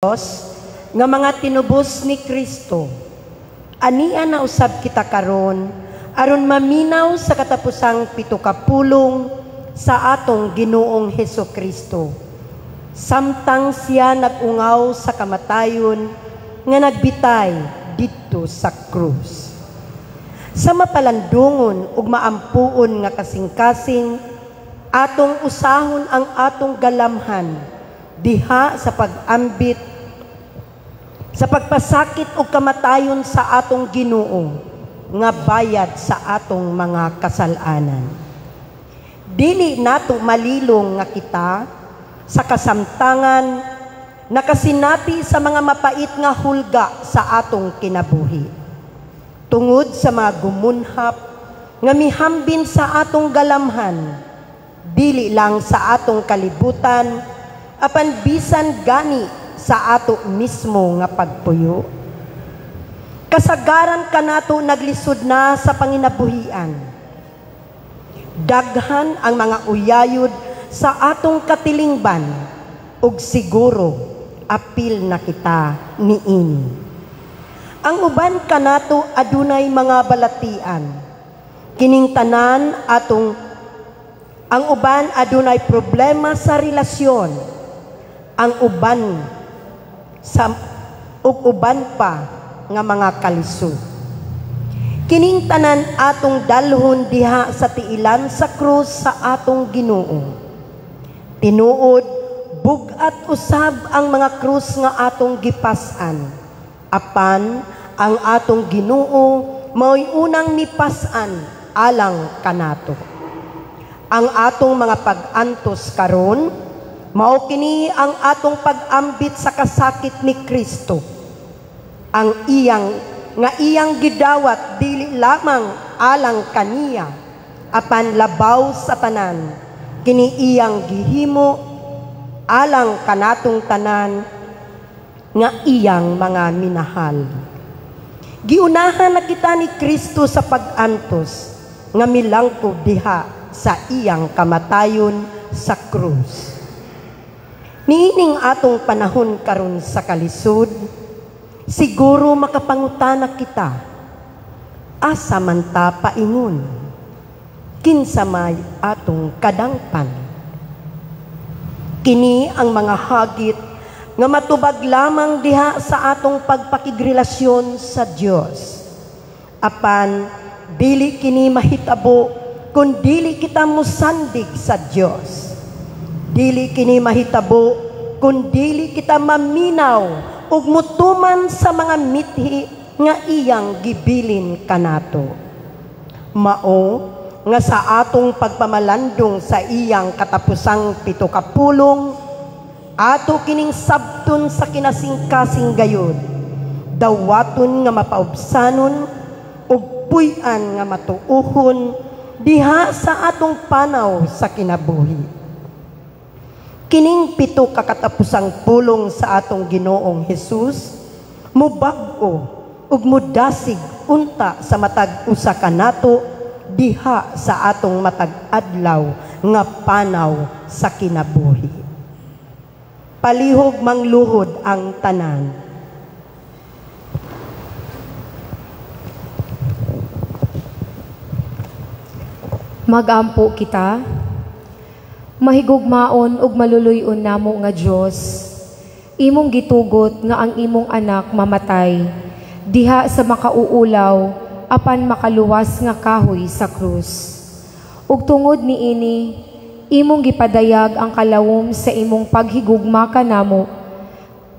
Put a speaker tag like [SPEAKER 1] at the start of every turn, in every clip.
[SPEAKER 1] Dios nga mga tinubos ni Kristo, ania na usab kita karon aron maminaw sa katapusang pito ka pulong sa atong Ginoong Heso Kristo, samtang siya nag-ungaw sa kamatayon nga nagbitay didto sa krus. Sa mapalandungon ug maampuon nga kasing-kasing, atong usahon ang atong galamhan diha sa pag-ambit sa pagpasakit og kamatayon sa atong Ginoo nga bayad sa atong mga kasalanan. Dili nato malilong nga kita sa kasamtangan nakasinati sa mga mapait nga hulga sa atong kinabuhi, tungod sa mga gumunhap nga mihambin sa atong galamhan, dili lang sa atong kalibutan, apan bisan gani sa ato mismo nga pagpuyo. Kasagaran kanato naglisod na sa panginabuhian. Daghan ang mga uyayod sa atong katilingban ug siguro apil na kita niini. Ang uban kanato adunay mga balatian. Kining tanan atong ang uban adunay problema sa relasyon. Ang uban sa ug uban pa nga mga kalisod. Kining tanan atong dalhon diha sa tiilan sa krus sa atong Ginoo. Tinuod, bug-at usab ang mga krus nga atong gipas-an. Apan ang atong Ginoo mao'y unang mipas-an alang kanato. Ang atong mga pag-antos karon mao kini ang atong pag-ambit sa kasakit ni Kristo. Ang iyang nga iyang gidawat dili lamang alang kaniya, apan labaw sa tanan kini iyang gihimo alang kanatong tanan nga iyang mga minahal. Giunahan na kita ni Kristo sa pag-antos nga milangkob diha sa iyang kamatayon sa krus. Niining atong panahon karon sa kalisod, siguro makapangutana kita, asa man ta paingon, kinsa may atong kadangpan? Kini ang mga hagit nga matubag lamang diha sa atong pagpakigrelasyon sa Dios. Apan dili kini mahitabo kun dili kita mosandig sa Dios. Dili kini mahitabo kun dili kita maminaw ug mutuman sa mga mithi nga iyang gibilin kanato. Mao nga sa atong pagpamalandong sa iyang katapusang pito ka pulong, ato kining sabton sa kinasingkasing gayod, dawaton nga mapaubsanon ug puy-an nga matuohon diha sa atong panaw sa kinabuhi. Kining pito ka katapusang pulong sa atong Ginoong Hesus mubag-o ug mudasig unta sa matag usa kanato diha sa atong matag adlaw nga panaw sa kinabuhi. Palihog mangluhod ang tanan.
[SPEAKER 2] Magampo kita. Mahigugmaon ug maluluy-on namo nga Dios, imong gitugot nga ang imong anak mamatay diha sa makauulaw apan makaluwas nga kahoy sa krus. Ug tungod niini, imong gipadayag ang kalawom sa imong paghigugma kanamo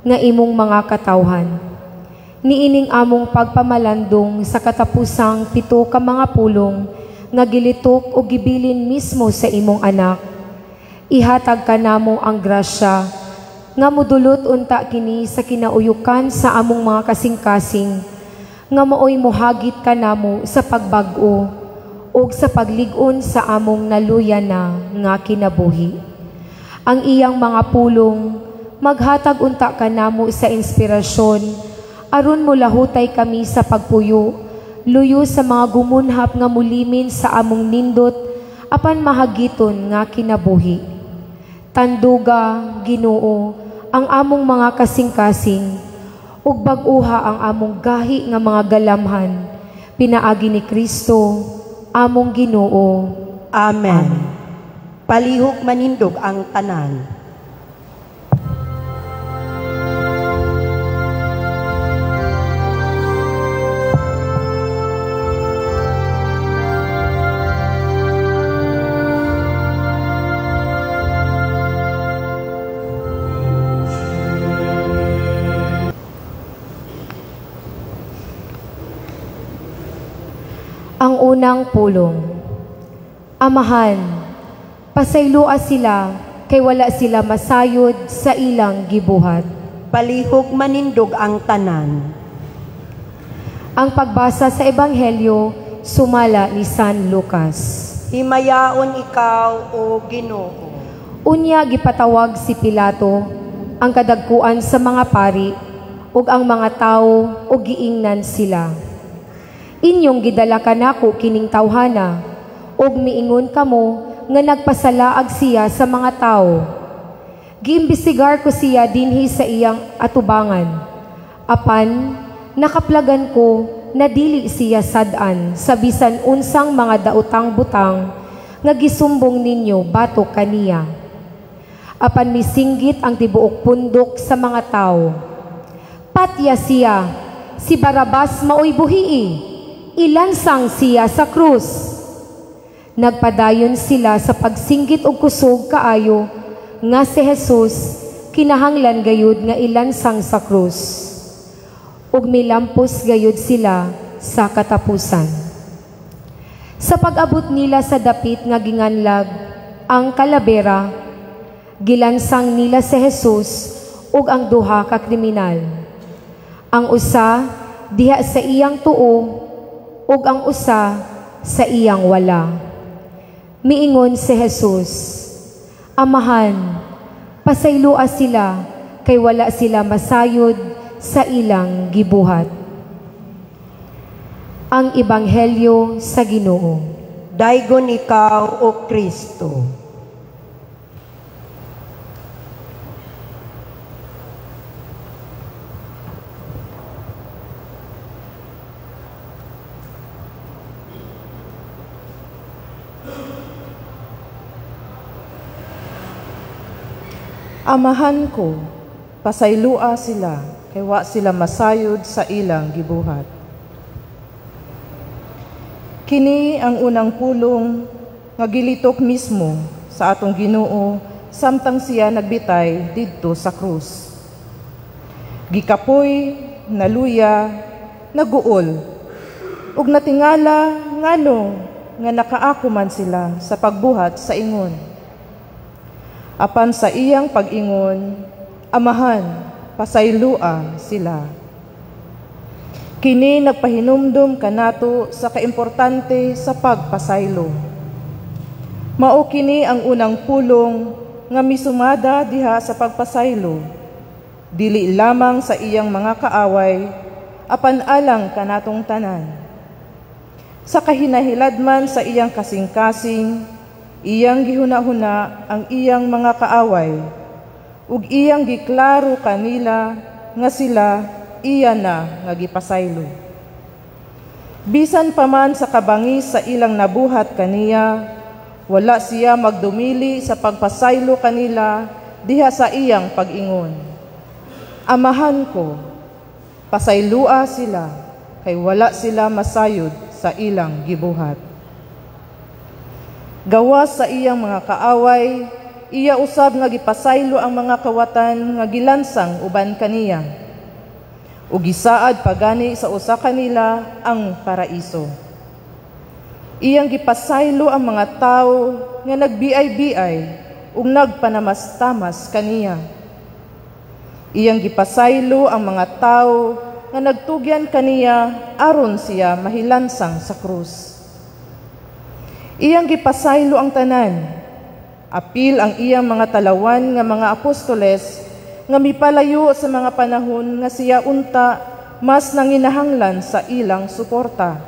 [SPEAKER 2] nga imong mga katawhan. Niining among pagpamalandong sa katapusang pito ka mga pulong nga gilitok o gibilin mismo sa imong anak, ihatag kanamo ang grasya nga mudulot unta kini sa kinauyukan sa among mga kasing-kasing nga maoy mohagit kanamo sa pagbag-o ug sa paglig-on sa among naluya na nga kinabuhi. Ang iyang mga pulong maghatag unta kanamo sa inspirasyon aron molahutay kami sa pagpuyo, luyo sa mga gumunhap nga mulimin sa among nindot apan mahagiton nga kinabuhi. Tanduga, Ginoo, ang among mga kasing-kasing ug bag-uha ang among gahi nga mga galamhan pinaagi ni Kristo among Ginoo.
[SPEAKER 1] Amen. Amen. Palihog manindog ang tanan.
[SPEAKER 2] Ang unang pulong. Amahan, pasaylua sila kay wala sila masayod sa ilang gibuhat.
[SPEAKER 1] Palihog manindog ang tanan.
[SPEAKER 2] Ang pagbasa sa Ebanghelyo sumala ni San Lucas.
[SPEAKER 1] Himayaon ikaw, o Ginoo.
[SPEAKER 2] Unya gipatawag si Pilato ang kadagkuan sa mga pari ug ang mga tawo ug giingnan sila. Inyong gidala kanako kining tawhana ug miingon kamo nga nagpasalaag siya sa mga tawo. Giimbestigar ko siya dinhi sa iyang atubangan. Apan nakaplagan ko na dili siya sad-an sa bisan unsang mga daotang butang nga gisumbong ninyo batok kaniya. Apan misinggit ang tibuok pundok sa mga tawo. Patya siya, si Barabas maoy buhii, ilansang siya sa krus. Nagpadayon sila sa pagsinggit og kusog kaayo nga si Jesus kinahanglan gayud nga ilansang sa krus. Ug milampos gayud sila sa katapusan. Sa pag-abot nila sa dapit nga ginganlag ang kalabera, gilansang nila si Jesus ug ang duha ka kriminal. Ang usa diha sa iyang tuo ug ang usa sa iyang wala. Miingon si Jesus, Amahan, pasaylua sila kay wala sila masayod sa ilang gibuhat. Ang Ebanghelyo sa Ginoo.
[SPEAKER 1] Daygon ikaw, o Kristo.
[SPEAKER 3] Amahan ko, pasaylua sila, kay wa sila masayod sa ilang gibuhat. Kini ang unang pulong nga gilitok mismo sa atong Ginoo samtang siya nagbitay didto sa krus. Gikapoy, naluya, naguol, ug natingala ngano nga nakaako man sila sa pagbuhat sa ingon. Apan sa iyang pag-ingon, Amahan, pasaylua sila. Kini nagpahinumdum kanato sa kaimportante sa pagpasaylo. Mao kini ang unang pulong nga misumada diha sa pagpasaylo, dili lamang sa iyang mga kaaway, apan alang kanatong tanan. Sa kahinahiladman sa iyang kasing-kasing, iyang gihuna-huna ang iyang mga kaaway, ug iyang giklaro kanila nga sila iya na nga gipasaylo. Bisan pa man sa kabangis sa ilang nabuhat kaniya, wala siya magdumili sa pagpasaylo kanila diha sa iyang pag-ingon. Amahan ko, pasaylua sila, kay wala sila masayod sa ilang gibuhat. Gawas sa iyang mga kaaway, iya usab nga gipasaylo ang mga kawatan nga gilansang uban kaniya. Ug gisaad pagani sa usa kanila ang paraiso. Iyang gipasaylo ang mga tawo nga nagbiay-biay ug nagpanamastamas kaniya. Iyang gipasaylo ang mga tawo nga nagtugyan kaniya aron siya mahilansang sa krus. Iyang gipasaylo ang tanan, apil ang iyang mga talawan nga mga apostoles nga mipalayo sa mga panahon nga siya unta mas nanginahanglan sa ilang suporta.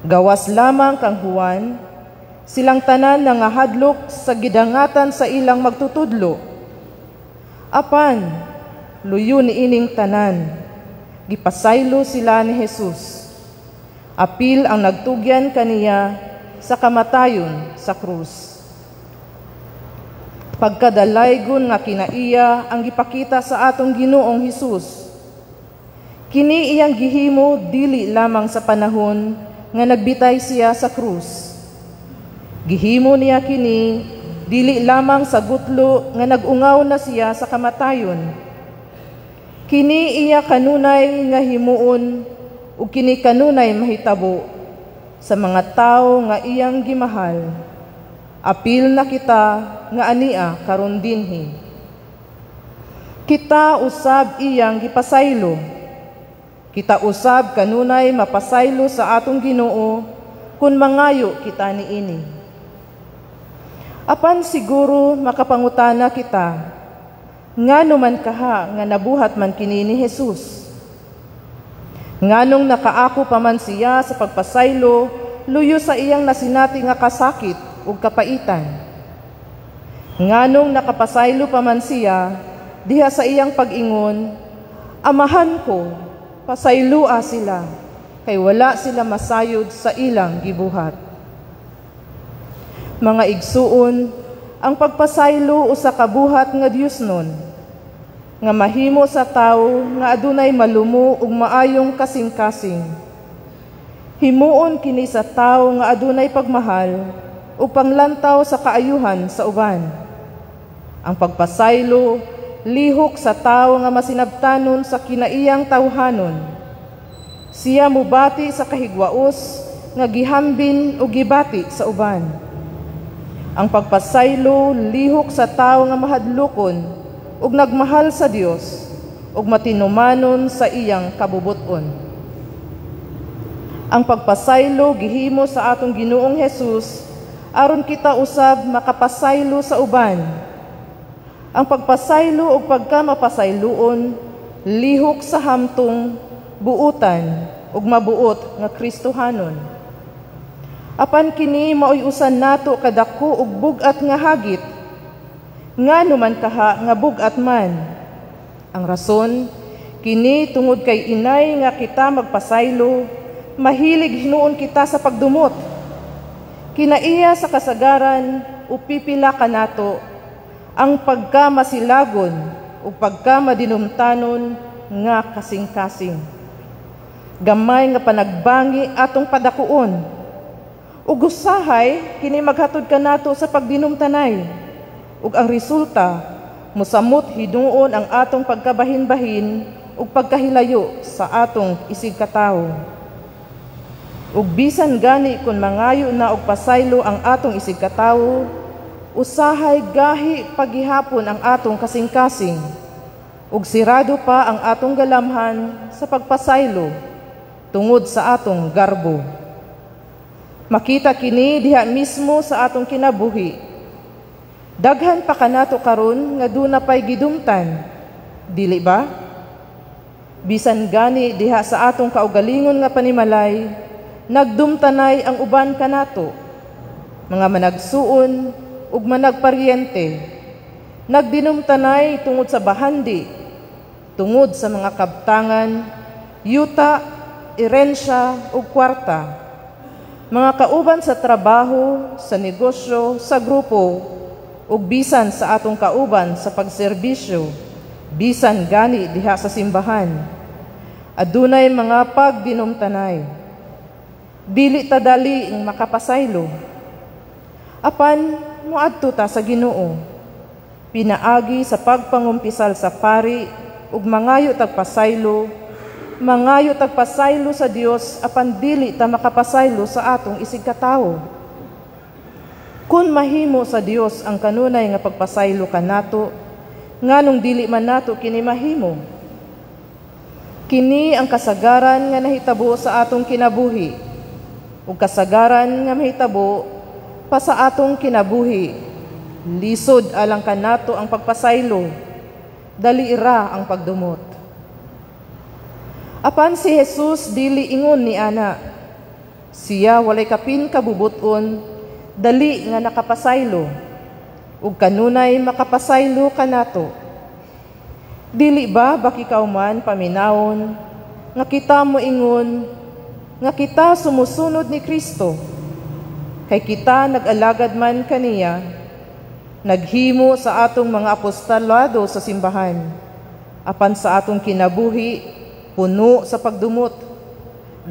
[SPEAKER 3] Gawas lamang kang Juan, silang tanan nangahadlok sa gidangatan sa ilang magtutudlo. Apan luyo niining tanan, gipasaylo sila ni Jesus. Apil ang nagtugyan kaniya sa kamatayon sa krus. Pagkadalaygon nga kinaiya ang gipakita sa atong Ginoong Hesus. Kini iyang gihimo dili lamang sa panahon nga nagbitay siya sa krus. Gihimo niya kini dili lamang sa gutlo nga nag-ungaw na siya sa kamatayon. Kini iya kanunay nga himuon ug kini kanunay mahitabo sa mga tawo nga iyang gimahal. Apil na kita nga ania karon dinhi. Kita usab iyang gipasaylo. Kita usab kanunay mapasaylo sa atong Ginoo kun mangayo kita niini. Apan siguro makapangutana kita, ngano man kaha nga nabuhat man kini ni Jesus? Nganong nakaako pa man siya sa pagpasaylo luyo sa iyang nasinati nga kasakit ug kapaitan? Nganong nakapasaylo pa man siya diha sa iyang pag-ingon, "Amahan ko, pasaylua sila, kay wala sila masayod sa ilang gibuhat"? Mga igsuon, ang pagpasaylo usa ka buhat nga Diosnon, nga mahimo sa tawo nga adunay malumo ug maayong kasing-kasing. Himuon kini sa tawo nga adunay pagmahal ug panglantaw sa kaayuhan sa uban. Ang pagpasaylo lihok sa tawo nga masinabtanon sa kinaiyang tawhanon. Siya mubati sa kahigwaos nga gihambin o gibati sa uban. Ang pagpasaylo lihok sa tawo nga mahadlokon ug nagmahal sa Dios ug matinumanon sa iyang kabubuton. Ang pagpasaylo gihimo sa atong Ginoong Hesus aron kita usab makapasaylo sa uban. Ang pagpasaylo ug pagkamapasayloon lihok sa hamtong buutan ug mabuot nga Kristohanon. Apan kini maoy usan nato kadako ug bug-at nga hagit. Ngano man kaha nga bug-at man? Ang rason kini tungod kay inay nga kita magpasaylo, mahilig hinuon kita sa pagdumot. Kinaiya sa kasagaran upipila kanato ang pagkamasilagon ug pagkamadinumtanon nga kasing-kasing. Gamay nga panagbangi atong padakuon. Ug usahay kini maghatod kanato sa pagdinumtanay. Ug ang resulta, mosamot hinuon ang atong pagkabahin-bahin ug pagkahilayo sa atong isig katawo. Ug bisan gani kun mangayo na og pasaylo ang atong isig katawo, usahay gahi pagihapon ang atong kasing-kasing, ug sirado pa ang atong galamhan sa pagpasaylo tungod sa atong garbo. Makita kini diha mismo sa atong kinabuhi. Daghan pa kanato karon nga duna pay gidumtan, dili ba? Bisan gani diha sa atong kaugalingon nga panimalay, nagdumtanay ang uban kanato, mga managsuon ug managparyente, nagdinumtanay tungod sa bahandi, tungod sa mga kabtangan, yuta, erensya ug kwarta, mga kauban sa trabaho, sa negosyo, sa grupo, ug bisan sa atong kauban sa pagserbisyo, bisan gani diha sa simbahan. Adunay mga pagdinumtanay. Dili ta dali makapasaylo. Apan moadto ta sa Ginoo, pinaagi sa pagpangumpisal sa pari ug mangayo tag pasaylo, mangayo tag pasaylo sa Dios apan dili ta makapasaylo sa atong isig katawo. Kun mahimo sa Dios ang kanunay nga pagpasaylo kanato, nganong dili man nato kini mahimo? Kini ang kasagaran nga nahitabo sa atong kinabuhi, ug kasagaran nga mahitabo pa sa atong kinabuhi. Lisod alang kanato ang pagpasaylo, dali ra ang pagdumot. Apan si Jesus dili ingon ni ana. Siya walay kapin kabubuton, dali nga nakapasaylo, ug kanunay makapasaylo kanato. Dili ba bakikaw man paminawon nga kita moingon nga kita sumusunod ni Kristo? Kay kita nag-alagad man kaniya, naghimo sa atong mga apostolado sa simbahan, apan sa atong kinabuhi puno sa pagdumot,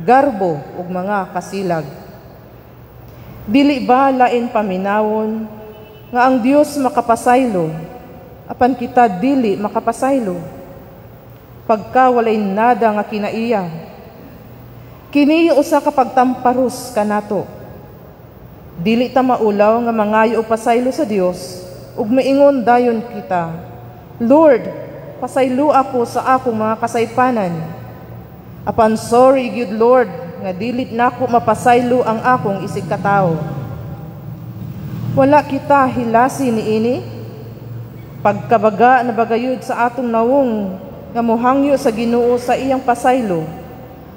[SPEAKER 3] garbo ug mga kasilag. Dili ba lain paminawon nga ang Dios makapasaylo, apan kita dili makapasaylo? Pagka walay nada nga kinaiya, kini usa ka pagtamparus kanato. Dili ta maulaw nga mangayo og pasaylo sa Dios ug maingon dayon kita, "Lord, pasaylo ako sa akong mga kasaypanan. Apan sorry gyud, Lord, nga dili nako mapasaylo ang akong isig katawo." Wala kita hilasi niini? Pagkabaga na bagayod sa atong nawong nga mohangyo sa Ginoo sa iyang pasaylo,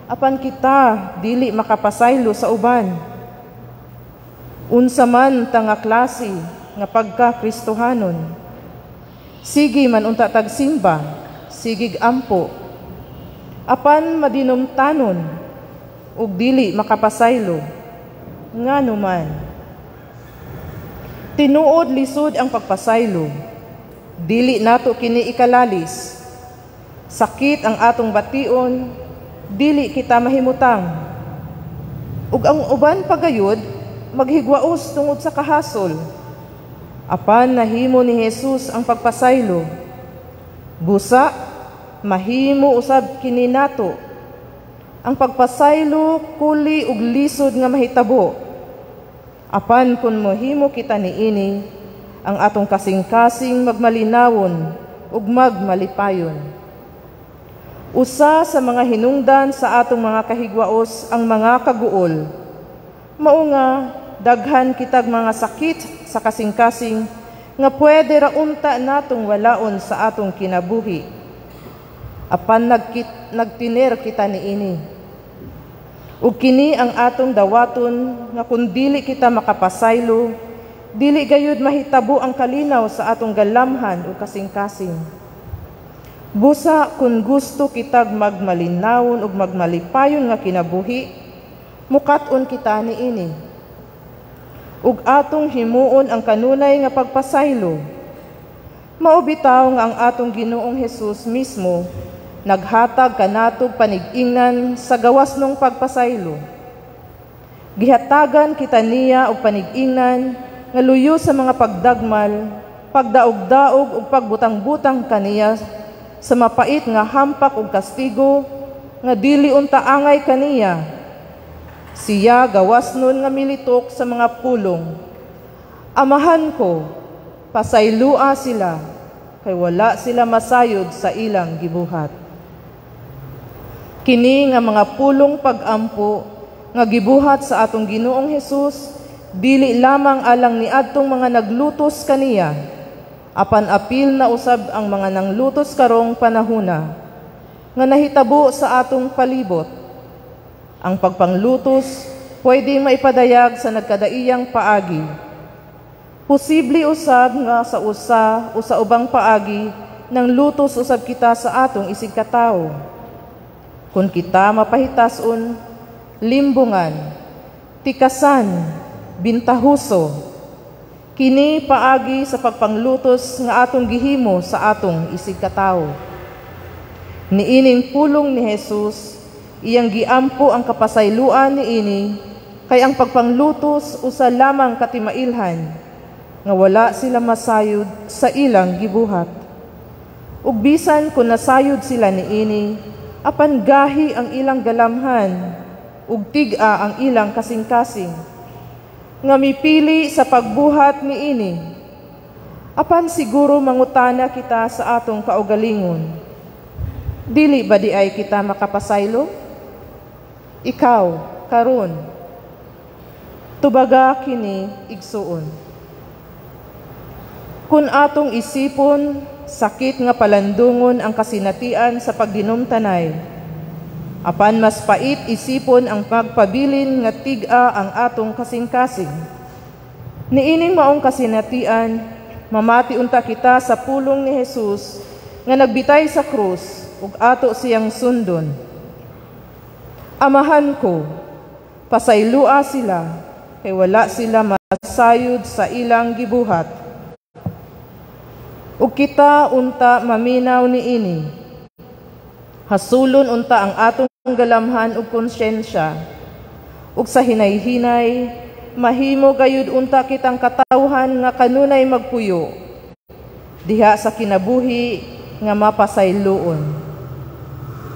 [SPEAKER 3] apan kita dili makapasaylo sa uban. Unsa man ta nga klase nga pagka-Kristohanon? Sige man unta tagsimba, sigig ampo, apan madinumtanon ug dili makapasaylo. Ngano man? Tinuod lisod ang pagpasaylo. Dili nato kini ikalalis. Sakit ang atong bation, dili kita mahimutang. Ug ang uban pagayod maghigwaos tungod sa kahasol. Apan nahimo ni Jesus ang pagpasaylo. Busa mahimo usab kini nato. Ang pagpasaylo kuli ug lisod nga mahitabo. Apan kung mohimo kita niini, ang atong kasing-kasing magmalinawon ug magmalipayon. Usa sa mga hinungdan sa atong mga kahigwaos ang mga kaguol. Mao nga daghan kitag mga sakit sa kasing-kasing nga pwede ra unta natong walaon sa atong kinabuhi. Apan nagtiner kita niini. Ug kini ang atong dawaton nga kun dili kita makapasaylo, dili gayud mahitabo ang kalinaw sa atong galamhan ug kasing-kasing. Busa kun gusto kitag magmalinawon ug magmalipayon nga kinabuhi, mukat-on kita niini. Ug atong himuon ang kanunay nga pagpasaylo. Mao bitaw nga ang atong Ginoong Hesus mismo naghatag kanatog panig-ingnan sa gawas nung pagpasaylo. Gihatagan kita niya og panig-ingnan nga luyo sa mga pagdagmal, pagdaog-daog ug pagbutang-butang kaniya sa mapait nga hampak ug kastigo nga dili unta angay kaniya. Siya gawas nun nga militok sa mga pulong, "Amahan ko, pasaylua sila, kay wala sila masayod sa ilang gibuhat." Kini nga mga pulong pag-ampo nga gibuhat sa atong Ginoong Hesus dili lamang alang niadtong mga naglutos kaniya, apan apil na usab ang mga nanglutos karong panahuna nga nahitabo sa atong palibot. Ang pagpanglutos pwede maipadayag sa nagkadaiyang paagi. Posible usab nga sa usa o sa ubang paagi nang lutos usab kita sa atong isig katawo. Kung kita mapahitason, limbungan, tikasan, bintahuso, kini paagi sa pagpanglutos nga atong gihimo sa atong isig katawo. Niining pulong ni Jesus, iyang giampo ang kapasayloan niini, kay ang pagpanglutos usa lamang katimailhan nga wala sila masayod sa ilang gibuhat. Ug bisan kun nasayod sila niini, apan gahi ang ilang galamhan ug tig-a ang ilang kasing-kasing nga mipili sa pagbuhat niini. Apan siguro mangutana kita sa atong kaugalingon, dili ba di ay kita makapasaylo? Ikaw karon, tubaga kini, igsuon. Kun atong isipon, sakit nga palandungon ang kasinatian sa pagdinumtanay. Apan mas pait isipon ang pagpabilin nga tig-a ang atong kasing-kasing. Niining maong kasinatian, mamati unta kita sa pulong ni Jesus nga nagbitay sa krus ug ato siyang sundon. Amahan ko, pasaylua sila kay wala sila masayod sa ilang gibuhat. Ug kita unta maminaw niini. Hasulon unta ang atong galamhan ug konsyensya. Ug sa hinay-hinay mahimo gayud unta kitang katawhan nga kanunay magpuyo diha sa kinabuhi nga mapasayloon.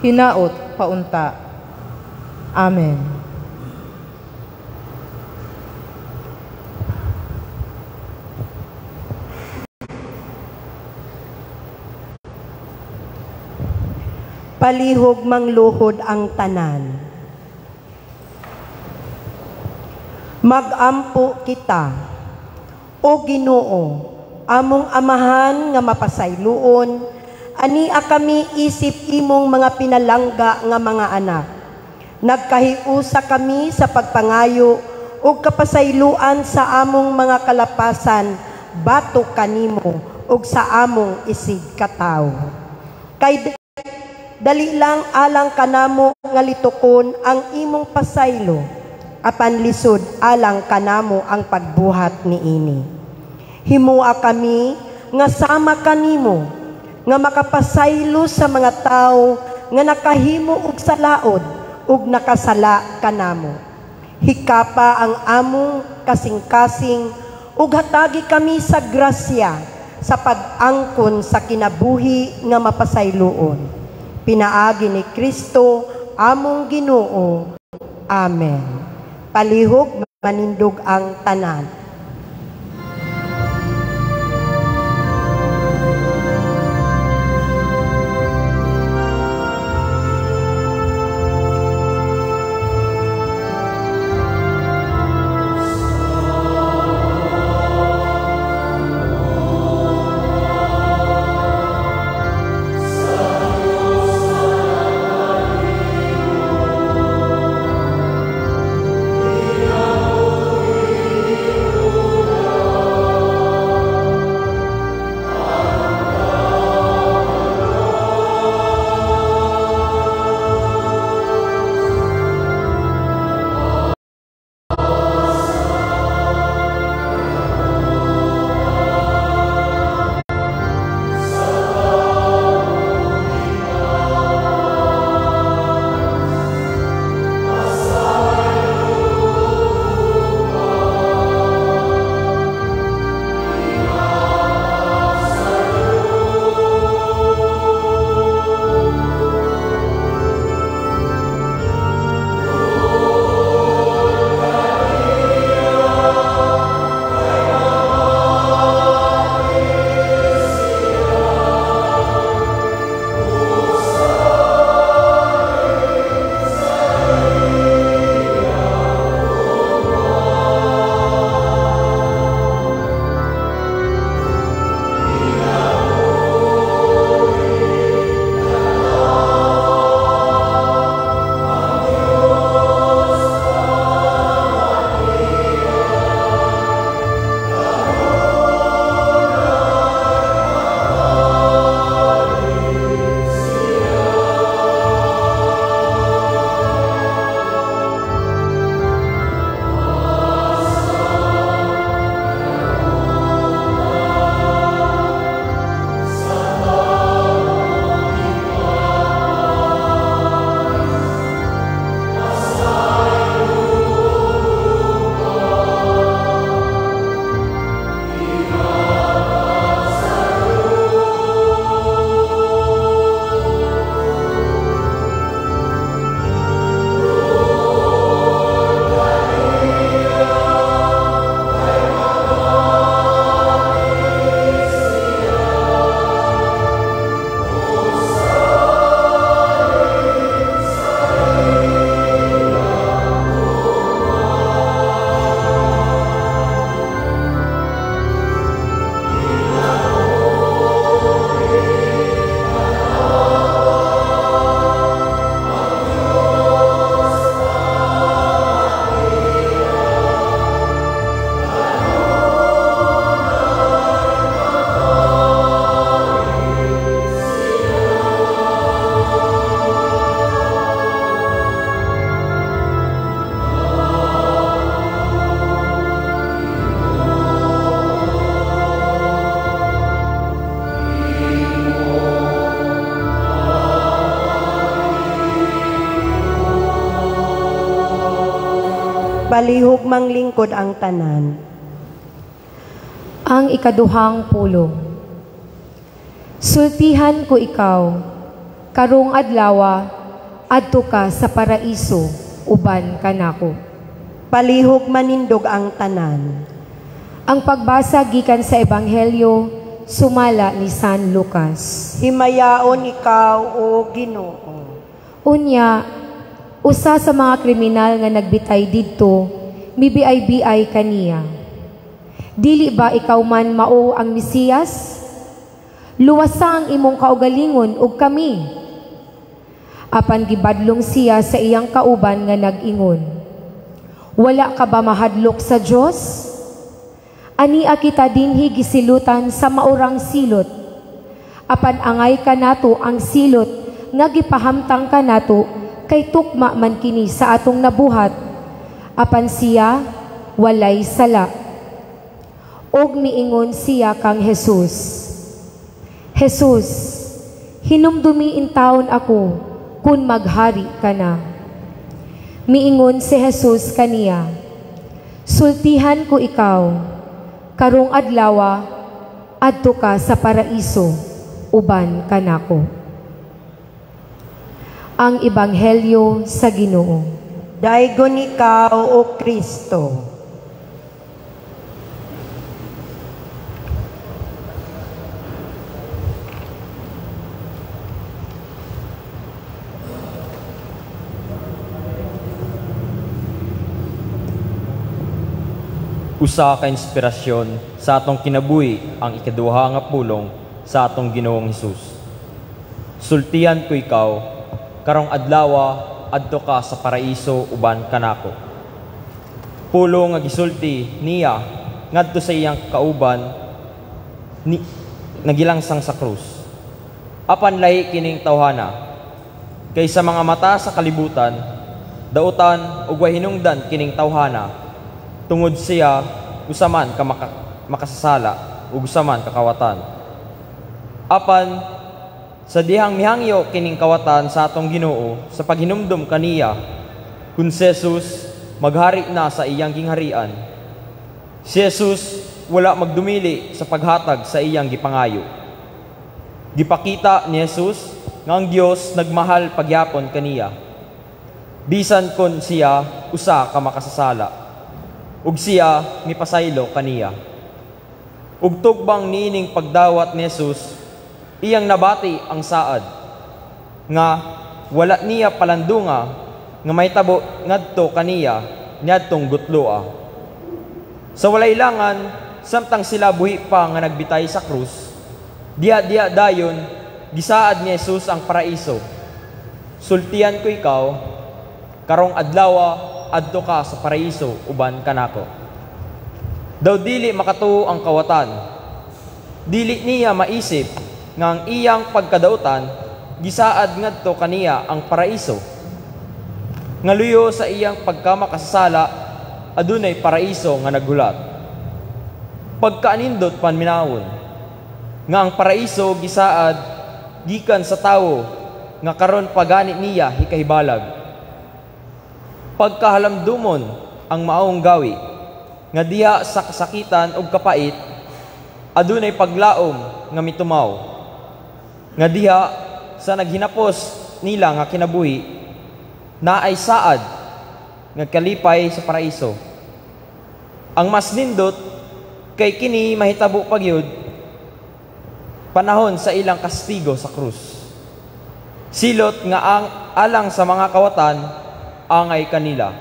[SPEAKER 3] Hinaot paunta. Amen.
[SPEAKER 1] Palihog mangluhod ang tanan. Magampo kita, O Ginoo, among amahan nga mapasayloon, ania kami isip imong mga pinalangga nga mga anak. Nagkahiusa kami sa pagpangayo ug kapasayloan sa among mga kalapasan batok kanimo ug sa among isig katawo. Kay dali lang alang kanamo nga litukon ang imong pasaylo, apan lisod alang kanamo ang pagbuhat niini. Himua kami nga sama kanimo, nga makapasaylo sa mga tawo nga nakahimo og salaod ug nakasala kanamo. Hikapa ang among kasing-kasing ug hatagi kami sa grasya sa pag-angkon sa kinabuhi nga mapasayloon. Pinaagi ni Kristo among Ginoo. Amen. Palihog manindog ang tanan. Palihog manglingkod ang tanan.
[SPEAKER 2] Ang ikaduhang pulong. Sultihan ko ikaw, karong adlawa, adto ka sa paraiso, uban kanako.
[SPEAKER 1] Palihog manindog ang tanan.
[SPEAKER 2] Ang pagbasa gikan sa Ebanghelyo sumala ni San Lucas.
[SPEAKER 1] Himayaon ikaw, o Ginoo.
[SPEAKER 2] Unya, usa sa mga kriminal nga nagbitay didto, mibiay-biay kaniya. Dili ba ikaw man mao ang Mesiyas? Luwasa ang imong kaugalingon ug kami. Apan gibadlong siya sa iyang kauban nga nag-ingon, wala ka ba mahadlok sa Dios? Ania kita dinhi gisilutan sa maurang silot. Apan angay kanato ang silot nga gipahamtang kanato kay tukma man kini sa atong nabuhat. Apan siya walay sala. Og miingon siya kang Jesus, Jesus, hinumdumi intawon ako kun maghari ka na. Miingon si Jesus kaniya, sultihan ko ikaw, karong adlawa, adto ka sa paraiso, uban kanako. Ang Ebanghelyo sa Ginoo.
[SPEAKER 1] Daygon ikaw, O Kristo.
[SPEAKER 4] Usa ka inspirasyon sa atong kinabuhi ang ikaduha nga pulong sa atong Ginoong Hesus. Sultihan ko ikaw, karong adlawa adto ka sa paraiso uban kanako. Pulong nga gisulti niya ngadto sa iyang kauban ni nagilangsang sa krus. Apan lahi kining tawhana kay sa mga mata sa kalibutan dautan ug way hinungdan kining tawhana tungod siya usaman ka makasasala ug usaman ka kawatan. Apan sa dihang mihangyo kining kawatan sa atong Ginoo sa paghinumdom kaniya kun si Jesus maghari na sa iyang gingharian. Si Jesus wala magdumili sa paghatag sa iyang gipangayo. Gipakita ni Jesus nga ang Dios nagmahal pagyapon kaniya bisan kon siya usa ka makasasala ug siya mipasaylo kaniya. Ug tugbang niining pagdawat ni Jesus, iyang nabati ang saad nga wala niya palandunga nga mahitabo ngadto kaniya niadtong gutloa. Sa walay langan, samtang sila buhi pa nga nagbitay sa krus, diha-diha dayon gisaad ni Jesus ang paraiso. Sultian ko ikaw, karong adlawa adto ka sa paraiso uban kanako. Daw dili makatuo ang kawatan. Dili niya maisip nga ang iyang pagkadautan gisaad ngadto kaniya ang paraiso. Ngaluyo sa iyang pagkamakasasala adunay paraiso nga naghulat. Pagkaanindot panminawon nga ang paraiso gisaad gikan sa tawo nga karon pagani niya hikahibalag. Pagkahalamdumon ang maong gawi nga diha sa kasakitan ug kapait adunay paglaom nga mitumaw nga diha sa naghinapos nila nga kinabuhi naay saad nga kalipay sa paraiso. Ang mas nindot kay kini mahitabo pagyud panahon sa ilang kastigo sa krus. Silot nga ang alang sa mga kawatan angay kanila.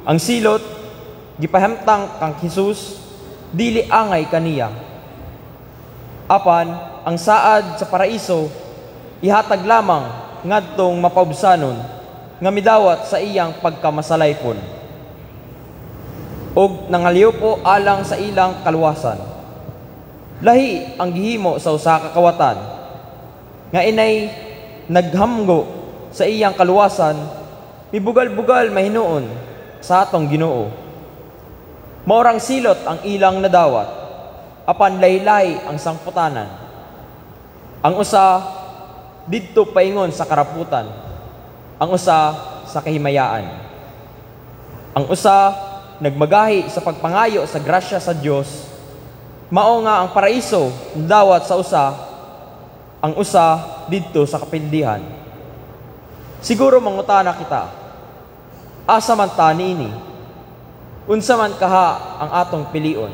[SPEAKER 4] Ang silot gipahamtang kang Hesus dili angay kaniya. Apan ang saad sa paraiso ihatag lamang ngadtong mapaubsanon nga midawat sa iyang pagkamasalaypon ug nangaliwpo alang sa ilang kaluwasan. Lahi ang gihimo sa usa ka kawatan nga inay naghamgo sa iyang kaluwasan, mibugal-bugal mahinuon sa atong Ginoo. Maurang silot ang ilang nadawat, apan laylay ang sangputanan. Ang usa didto paingon sa karaputan, ang usa sa kahimayaan. Ang usa nagmagahi sa pagpangayo sa grasya sa Dios, mao nga ang paraiso dawat sa usa, ang usa didto sa kapildihan. Siguro mangutana kita, asa man ta niini? Unsa man kaha ang atong pilion?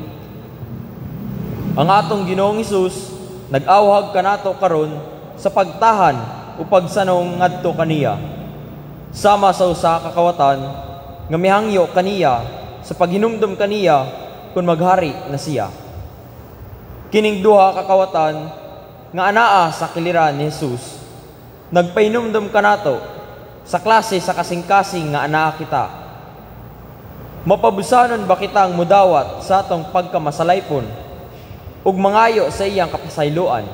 [SPEAKER 4] Ang atong Ginoong Hesus nag-awhag kanato karon sa pagtahan o pagsanong ngadto kaniya, sama sa usa ka kawatan nga mihangyo kaniya sa paghinumdom kaniya kung maghari na siya. Kining duha ka kawatan nga anaa sa kiliran ni Jesus nagpahinumdom kanato sa klase sa kasing-kasing nga anaa kita. Mapabusanon ba kitang mudawat sa atong pagkamasalaypon ug mangayo sa iyang kapasayloan?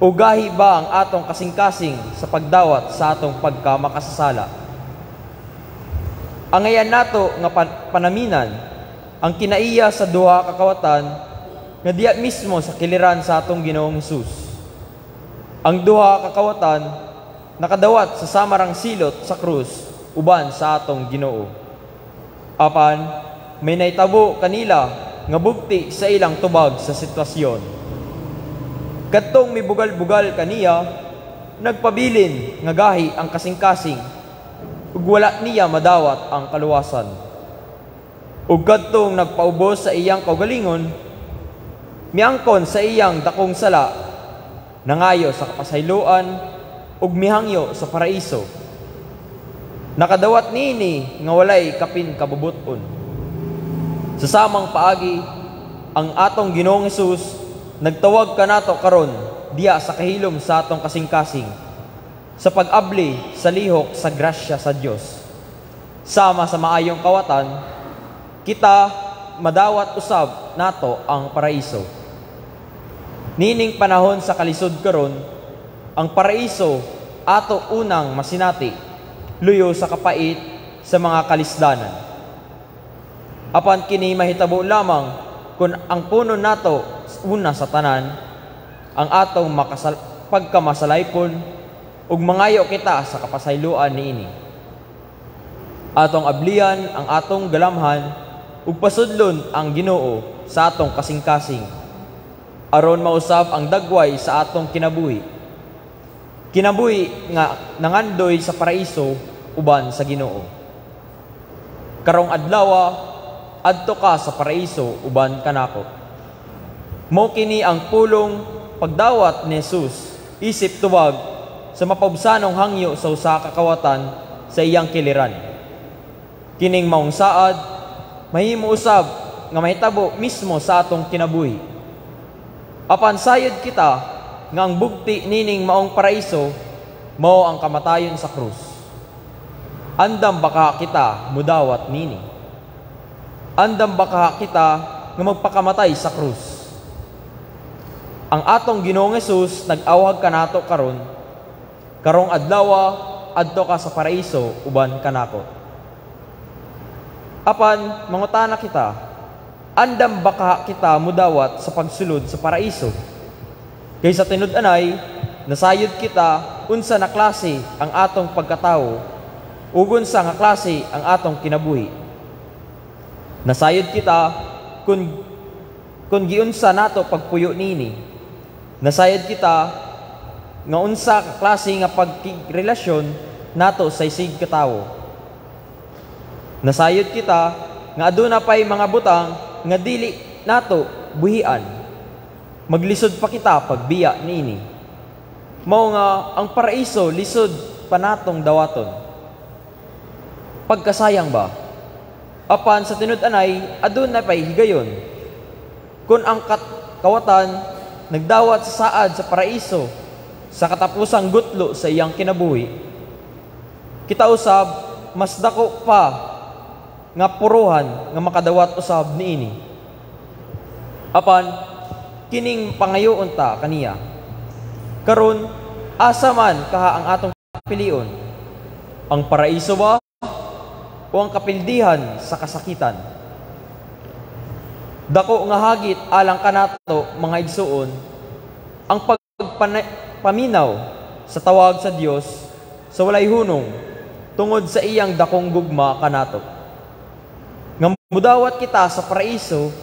[SPEAKER 4] Ugahi ba ang atong kasing-kasing sa pagdawat sa atong pagkamakasasala? Angayan nato nga panaminan ang kinaiya sa duha ka kawatan nga diya mismo sa kiliran sa atong Ginoong Hesus. Ang duha ka kawatan nakadawat sa samarang silot sa krus uban sa atong Ginoo. Apan may naitabo kanila nga bugti sa ilang tubag sa sitwasyon. Kadtong mibugal-bugal kaniya, nagpabilin nga gahi ang kasing-kasing, ug wala niya madawat ang kaluwasan. Ug kadtong nagpaubos sa iyang kaugalingon, miangkon sa iyang dakong sala, nangayo sa kapasayloan ug mihangyo sa paraiso. Nakadawat niini nga walay kapin kabubut-on. Sa samang paagi, ang atong Ginoong Hesus nagtawag kanato karon diya sa kahilom sa atong kasing-kasing sa pag-abli sa lihok sa grasya sa Dios. Sama sa maayong kawatan, kita madawat usab nato ang paraiso. Nining panahon sa kalisod karon, ang paraiso ato unang masinati, luyo sa kapait sa mga kalisdanan. Apan kini mahitabo lamang kung ang puno nato una sa tanan ang atong pagkamasalaypon ug mangayo kita sa kapasayloan niini. Atong ablian ang atong galamhan ug pasudlon ang Ginoo sa atong kasing-kasing aron mausab ang dagway sa atong kinabuhi. Kinabuhi nga nangandoy sa paraiso uban sa Ginoo. Karong adlawa adto ka sa paraiso uban kanako. Mao kini ang pulong pagdawat ni Jesus isip tubag sa mapaubsanong hangyo sa usa ka kawatan sa iyang kiliran. Kining maong saad mahimo usab nga mahitabo mismo sa atong kinabuhi. Apan sayod kita nga ang bugti nining maong paraiso mao ang kamatayon sa krus. Andam baka kita mudawat nini? Andam baka kita nga magpakamatay sa krus? Ang atong Ginoong Hesus nag-awhag kanato karon, karong adlawa adto ka sa paraiso uban kanako. Apan mangutana kita, andam baka kita mudawat sa pagsulod sa paraiso? Kaysa tinud-anay, nasayod kita unsa na klase ang atong pagkatawo ug unsa nga klase ang atong kinabuhi. Nasayod kita kung giunsa nato pagpuyo nini. Nasayod kita nga unsa ka klase nga pagkigrelasyon nato sa isig katawo. Nasayod kita nga aduna pay mga butang nga dili nato buhian. Maglisod pa kita pagbiya niini. Mao nga ang paraiso lisod pa natong dawaton. Pagkasayang ba? Apan sa tinud-anay aduna pay higayon. Kun ang kawatan nagdawat sa saad sa paraiso sa katapusang gutlo sa iyang kinabuhi, kita usab mas dako pa nga puruhan nga makadawat usab niini. Apan kining pangayoon ta kaniya. Karon asa man kaha ang atong pilion? Ang paraiso ba o ang kapildihan sa kasakitan? Dako nga hagit alang kanato mga igsuon ang pagpaminaw sa tawag sa Dios sa walay hunong tungod sa iyang dakong gugma kanato. mudawat kita sa paraiso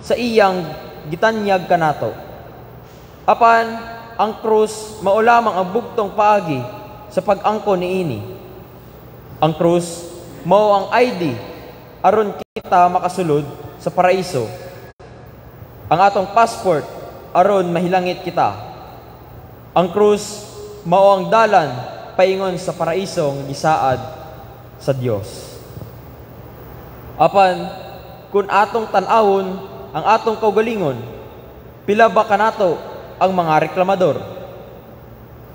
[SPEAKER 4] sa iyang gitanyag kanato. Apan ang krus mao lamang ang bugtong paagi sa pag-angkon niini. Ang krus mao ang ID aron kita makasulod sa paraiso. Ang atong passport aron mahilangit kita. Ang krus mao ang dalan paingon sa paraisong gisaad sa Dios. Apan kun atong tan-awon ang atong kaugalingon, pila ba kanato ang mga reklamador?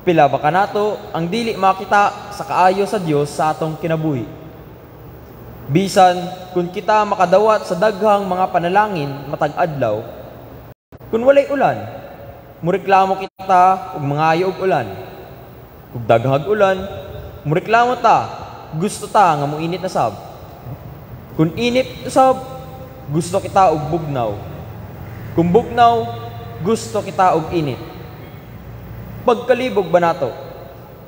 [SPEAKER 4] Pila ba kanato ang dili makita sa kaayo sa Dios sa atong kinabuhi? Bisan kung kita makadawat sa daghang mga panalangin matag adlaw, kun walay ulan, mureklamo kita og mangayo og ulan. Kung daghang ulan, mureklamo ta, gusto ta nga moinit na sab. Kung init usab, gusto kita og bugnaw. Kung bugnaw, gusto kita og init. Pagkalibog ba nato?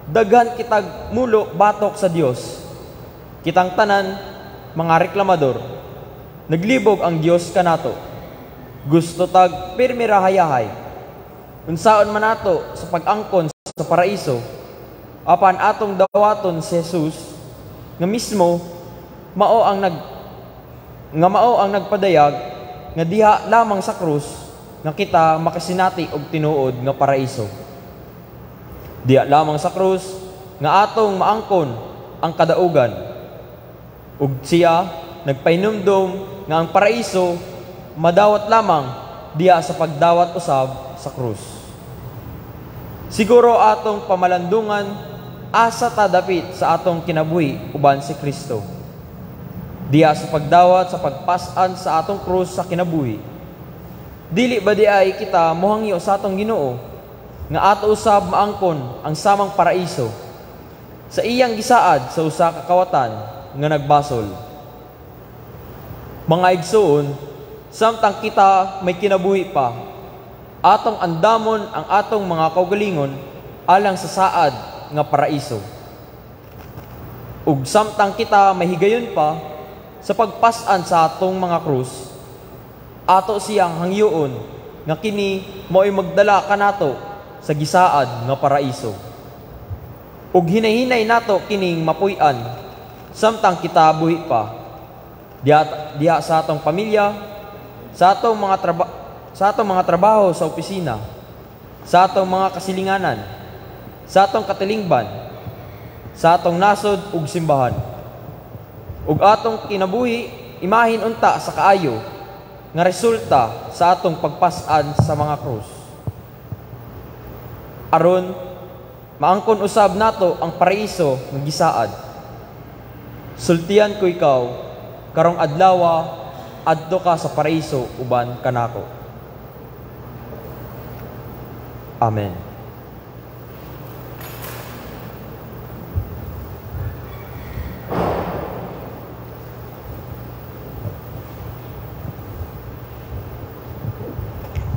[SPEAKER 4] Daghan kitag mulo batok sa Dios. Kitang tanan mga reklamador. Naglibog ang Dios kanato. Gusto tag pirmi ra hayahay. Unsaon man nato sa pag-angkon sa paraiso, apan atong dawaton si Jesus nga mismo mao ang nagpadayag nga diha lamang sa krus nga kita makasinati og tinuod nga paraiso. Diha lamang sa krus nga atong maangkon ang kadaugan. Ug siya nagpahinumdom nga ang paraiso madawat lamang diha sa pagdawat usab sa krus. Siguro atong pamalandungan asa ta dapit sa atong kinabuhi uban si Kristo. Diha sa pagdawat sa pagpas-an sa atong krus sa kinabuhi. Dili ba di ay kita mohangyo sa atong Ginoo nga ato usab maangkon ang samang paraiso sa iyang gisaad sa usa ka kawatan nga nagbasol. Mga igsoon, samtang kita may kinabuhi pa, atong andamon ang atong mga kaugalingon alang sa saad nga paraiso. Ug samtang kita may higayon pa sa pagpas-an sa atong mga krus, ato siyang hangyoon nga kini mao'y magdala kanato sa gisaad nga paraiso. Ug hinay-hinay nato kining mapuy-an samtang kita buhi pa, diha sa atong pamilya, sa atong mga trabaho sa opisina, sa atong mga kasilinganan, sa atong katilingban, sa atong nasod ug simbahan. Ug atong kinabuhi imahin unta sa kaayo nga resulta sa atong pagpas-an sa mga krus. Aron maangkon usab nato ang paraiso nga gisaad. Sultian ko ikaw karong adlawa, adto ka sa paraiso uban kanako. Amen.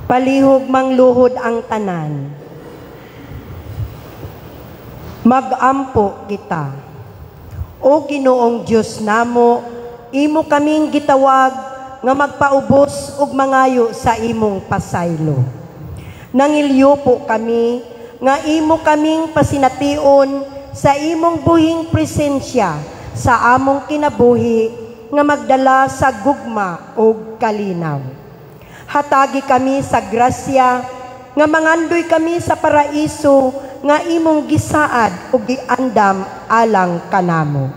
[SPEAKER 1] Palihog mangluhod ang tanan. Magampo kita. O Ginoong Dios namo, imo kaming gitawag nga magpaubos ug mangayo sa imong pasaylo. Nangilyo po kami nga imo kaming pasination sa imong buhing presensya sa among kinabuhi nga magdala sa gugma ug kalinaw. Hatagi kami sa grasya nga mangandoy kami sa paraiso nga imong gisaad ug giandam alang kanamo.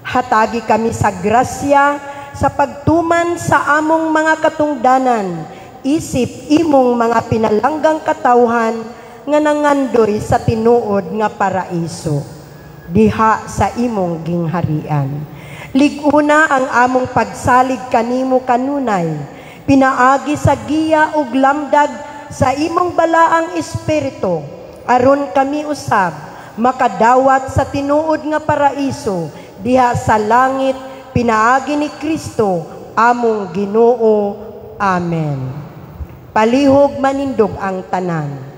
[SPEAKER 1] Hatagi kami sa grasya sa pagtuman sa among mga katungdanan, isip imong mga pinalanggang katawhan nga nangandoy sa tinuod nga paraiso diha sa imong gingharian. Lig-una ang among pagsalig kanimo kanunay, pinaagi sa giya ug lamdag sa imong balaang espiritu, aron kami usab makadawat sa tinuod nga paraiso diha sa langit, pinaagi ni Kristo among Ginoo. Amen. Palihog manindog ang tanan.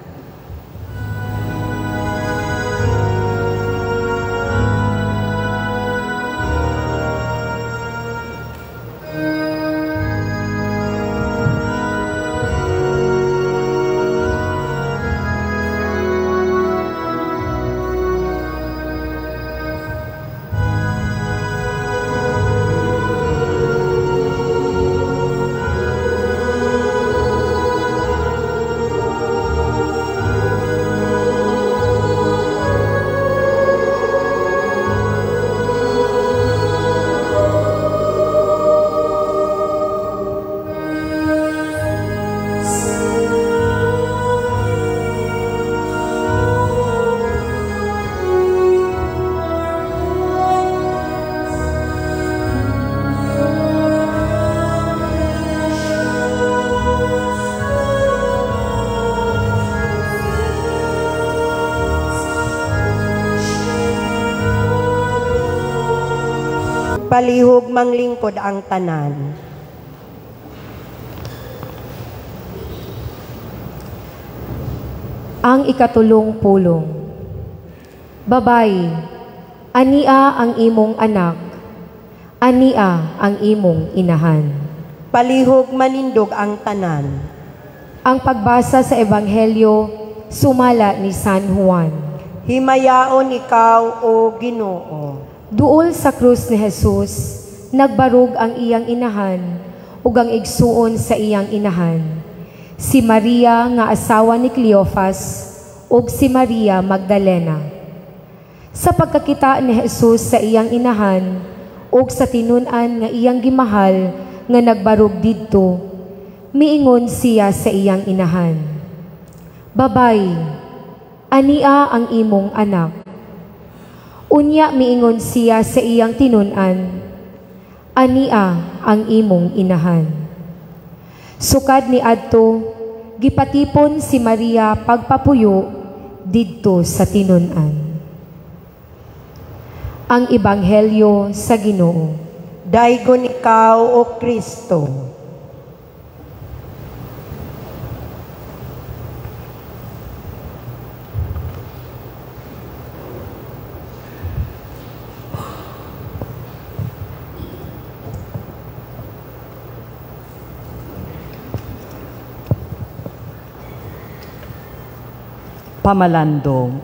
[SPEAKER 1] Palihog manglingkod ang tanan.
[SPEAKER 2] Ang ikatulong pulong. Babay, ania ang imong anak, ania ang imong inahan.
[SPEAKER 1] Palihog manindog ang tanan.
[SPEAKER 2] Ang pagbasa sa Ebanghelyo sumala ni San Juan.
[SPEAKER 1] Himayaon ikaw, O Ginoo.
[SPEAKER 2] Duol sa krus ni Jesus, nagbarug ang iyang inahan ug ang igsuon sa iyang inahan. Si Maria nga asawa ni Cleofas ug si Maria Magdalena. Sa pagkakita ni Jesus sa iyang inahan ug sa tinun-an nga iyang gimahal nga nagbarug didto, miingon siya sa iyang inahan, "Babay, ania ang imong anak." Unya miingon siya sa iyang tinun-an, "Ania ang imong inahan." Sukad ni adto, gipatipon si Maria pagpapuyo didto sa tinun-an. Ang Ebanghelyo sa Ginoo.
[SPEAKER 1] Daygon ikaw, O Kristo.
[SPEAKER 5] Pamalandong.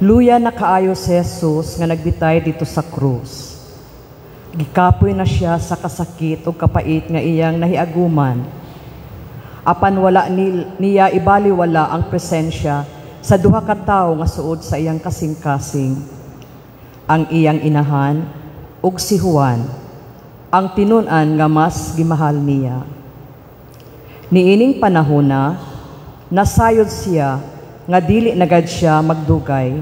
[SPEAKER 5] Luya na kaayo si Jesus nga nagbitay dito sa krus. Gikapoy na siya sa kasakit o kapait nga iyang nahiaguman. Apan wala niya ibaliwala ang presensya sa duha ka tawo nga suod sa iyang kasing-kasing. Ang iyang inahan ug si Juan, ang tinun-an nga mas gimahal niya. Niining panahona, nasayod siya nga dili nagad siya magdugay.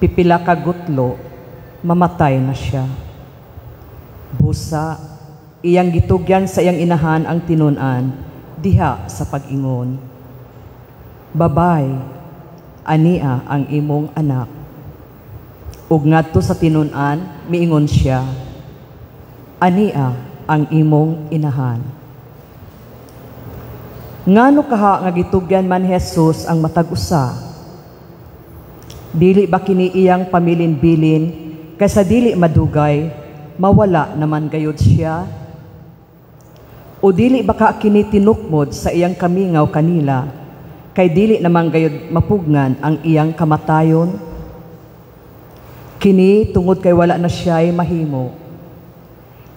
[SPEAKER 5] Pipila ka gutlo, mamatay na siya. Busa, iyang gitugyan sa iyang inahan ang tinun-an diha sa pag-ingon. Babay, ania ang imong anak. Ug ngadto sa tinun-an, miingon siya, ania ang imong inahan. Ngano kaha nga gitugyan man Jesus ang matag usa? Dili ba kini iyang pamilin-bilin kaysa dili madugay, mawala naman gayud siya? O dili ba ka kini tinukmod sa iyang kamingaw kanila, kay dili naman gayud mapugnan ang iyang kamatayon? Kini tungod kay wala na siya'y mahimo.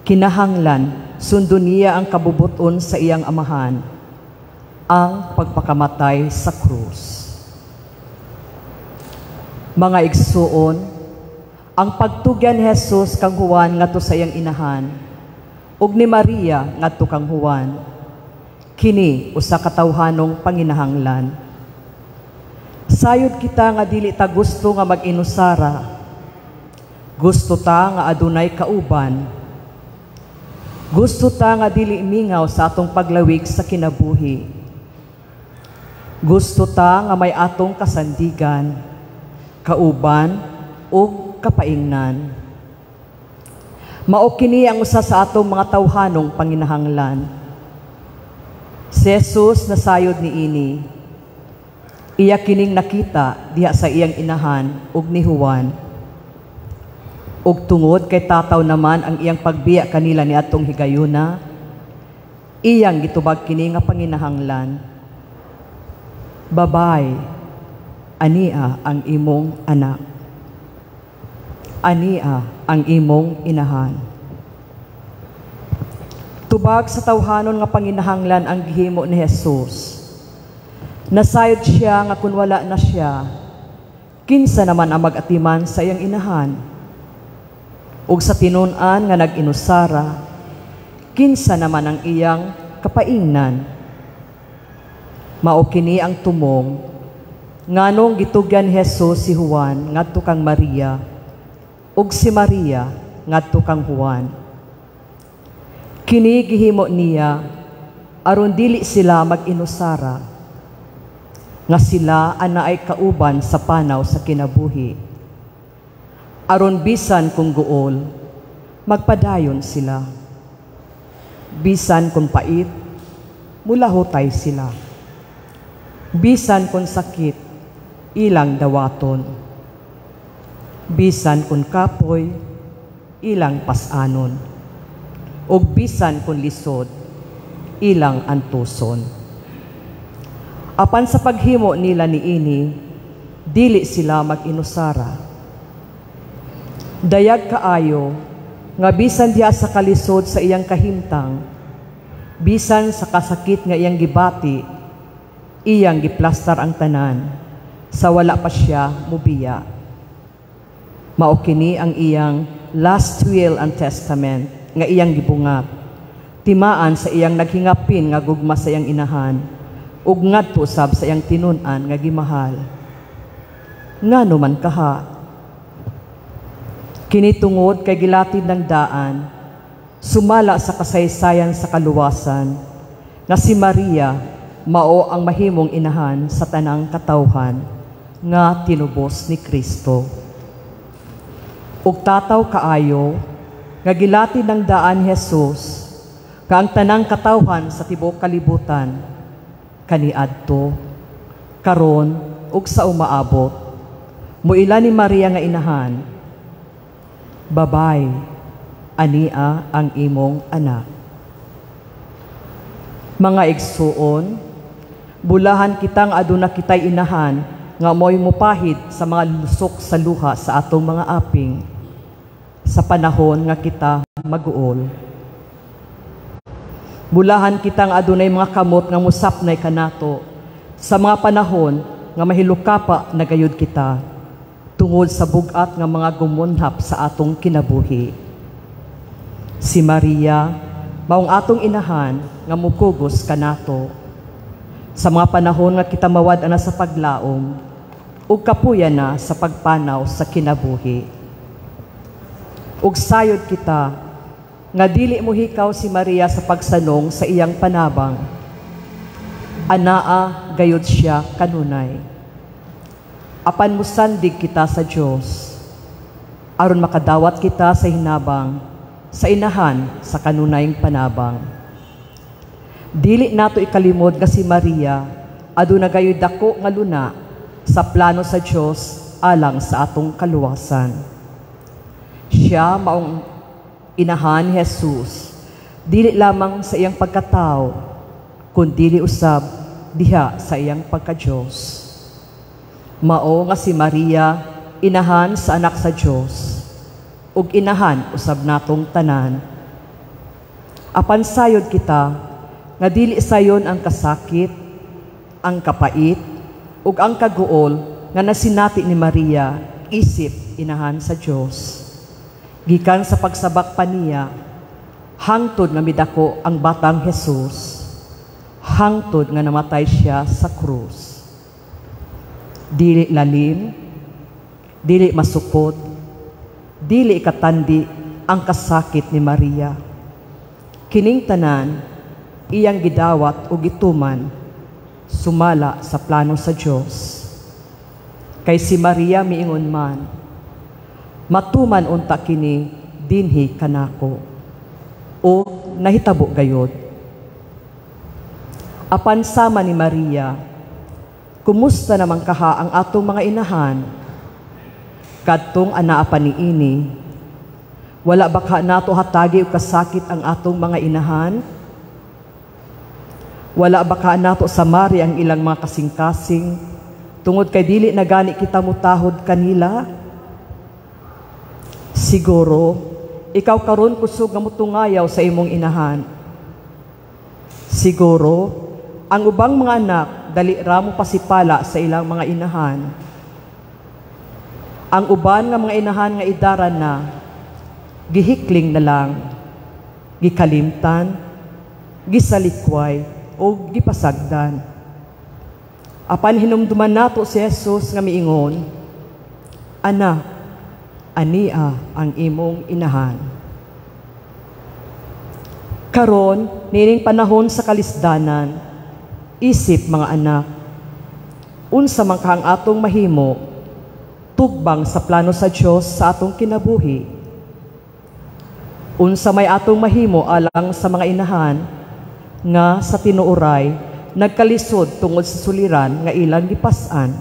[SPEAKER 5] Kinahanglan sundon niya ang kabubuton sa iyang amahan, ang pagpakamatay sa krus. Mga igsuon, ang pagtugyan ni Jesus kang Juan ngadto sa iyang inahan ug ni Maria ngadto kang Juan, kini usa ka tawhanong panginahanglan. Sayod kita nga dili ta gusto nga mag-inusara. Gusto ta nga adunay kauban. Gusto ta nga dili mingaw sa atong paglawig sa kinabuhi. Gusto ta nga may atong kasandigan, kauban ug kapaingnan. Mao kini ang usa sa atong mga tawhanong panginahanglan. Si Jesus nasayod niini. Iya kining nakita diha sa iyang inahan ug ni Juan. Ug tungod kay tataw naman ang iyang pagbiya kanila ni atong higayuna, iyang gitubag kini nga panginahanglan. Babay, ania ang imong anak. Ania ang imong inahan. Tubag sa tawhanon nga panginahanglan ang gihimo ni Jesus. Nasayod siya nga kun wala na siya, kinsa naman ang mag-atiman sa iyang inahan? Ug sa tinun-an nga nag-inusara, kinsa naman ang iyang kapaingnan? Mao kini ang tumong nganong gitugyan Jesus si Juan ngadto kang Maria ug si Maria ngadto kang Juan. Kini gihimo niya aron dili sila mag-inusara, nga sila anaay kauban sa panaw sa kinabuhi. Aron bisan kung guol, magpadayon sila. Bisan kung pait, mulahutay sila. Bisan kung sakit, ilang dawaton. Bisan kung kapoy, ilang pasanon. Ug bisan kung lisod, ilang antuson. Apan sa paghimo nila niini, dili sila mag-inusara. Dayag kaayo nga bisan diha sa kalisod sa iyang kahimtang, bisan sa kasakit nga iyang gibati, iyang giplastar ang tanan sa wala pa siya mubiya. Mao kini ang iyang last will and testament nga iyang gibungat, timaan sa iyang naghingapin nga gugma sa iyang inahan ug ngadto sab sa iyang tinun-an nga gimahal. Ngano man kaha? Kini tungod kay gilatid ng daan, sumala sa kasaysayan sa kaluwasan, nga si Maria mao ang mahimong inahan sa tanang katawhan nga tinubos ni Kristo. Ug tataw kaayo nga gilatid ng daan Jesus nga ang tanang katawhan sa tibuok kalibutan kaniadto, karon ug sa umaabot, muila ni Maria nga inahan, "Babay, ania ang imong anak." Mga igsuon, bulahan kitang aduna kitay inahan nga mo'y mupahid sa mga lusok sa luha sa atong mga aping sa panahon nga kita maguol. Bulahan kitang adunay mga kamot nga musapnay kanato sa mga panahon nga mahilukapa na gayud kita tungod sa bugat nga mga gumunhap sa atong kinabuhi. Si Maria maong atong inahan nga mukugos kanato sa mga panahon nga kita mawad-an na sa paglaom ug kapuya na sa pagpanaw sa kinabuhi. Ug sayod kita nga dili mohikaw si Maria sa pagsanong sa iyang panabang. Anaa gayud siya kanunay. Apan musandig kita sa Dios aron makadawat kita sa hinabang sa inahan sa kanunayng panabang. Dili nato ikalimod nga si Maria aduna gayud dako nga luna sa plano sa Dios alang sa atong kaluwasan. Siya maong inahan ni Jesus, dili lamang sa iyang pagkatao, kundili usab diha sa iyang pagka-Diyos. Mao nga si Maria inahan sa anak sa Dios ug inahan usab natong tanan. Apan sayod kita nga dili sayon ang kasakit, ang kapait ug ang kaguol nga nasinati ni Maria isip inahan sa Dios. Gikan sa pagsabak pa niya, hangtod nga midako ang batang Jesus, hangtod nga namatay siya sa krus. Dili lalim, dili masukod, dili ikatandi ang kasakit ni Maria. Kining tanan, iyang gidawat o gituman, sumala sa plano sa Dios. Kay si Maria miingon man, "Matuman unta kini dinhi kanako." O nahitabo gayod. Apan sama ni Maria, kumusta naman kaha ang atong mga inahan? Kadtong anaa pa niini, wala ba ka nato hatagi og kasakit ang atong mga inahan? Wala ba ka nato samari ang ilang mga kasing-kasing tungod kay dili na gani kita mutahod kanila? Siguro, ikaw karon kusog nga mutungayaw sa imong inahan. Siguro, ang ubang mga anak dali ra mo pasipala sa ilang mga inahan. Ang uban nga mga inahan nga idaran na, gihikling na lang, gikalimtan, gisalikway, o gipasagdan. Apan hinumduman nato si Jesus nga miingon, "Anak, ania ang imong inahan." Karon, nining panahon sa kalisdanan, isip mga anak, unsa man ka ang atong mahimo Tugbang sa plano sa Dios sa atong kinabuhi. Unsa may atong mahimo alang sa mga inahan nga sa tinuoray nagkalisod tungod sa suliran nga ilang gipas-an.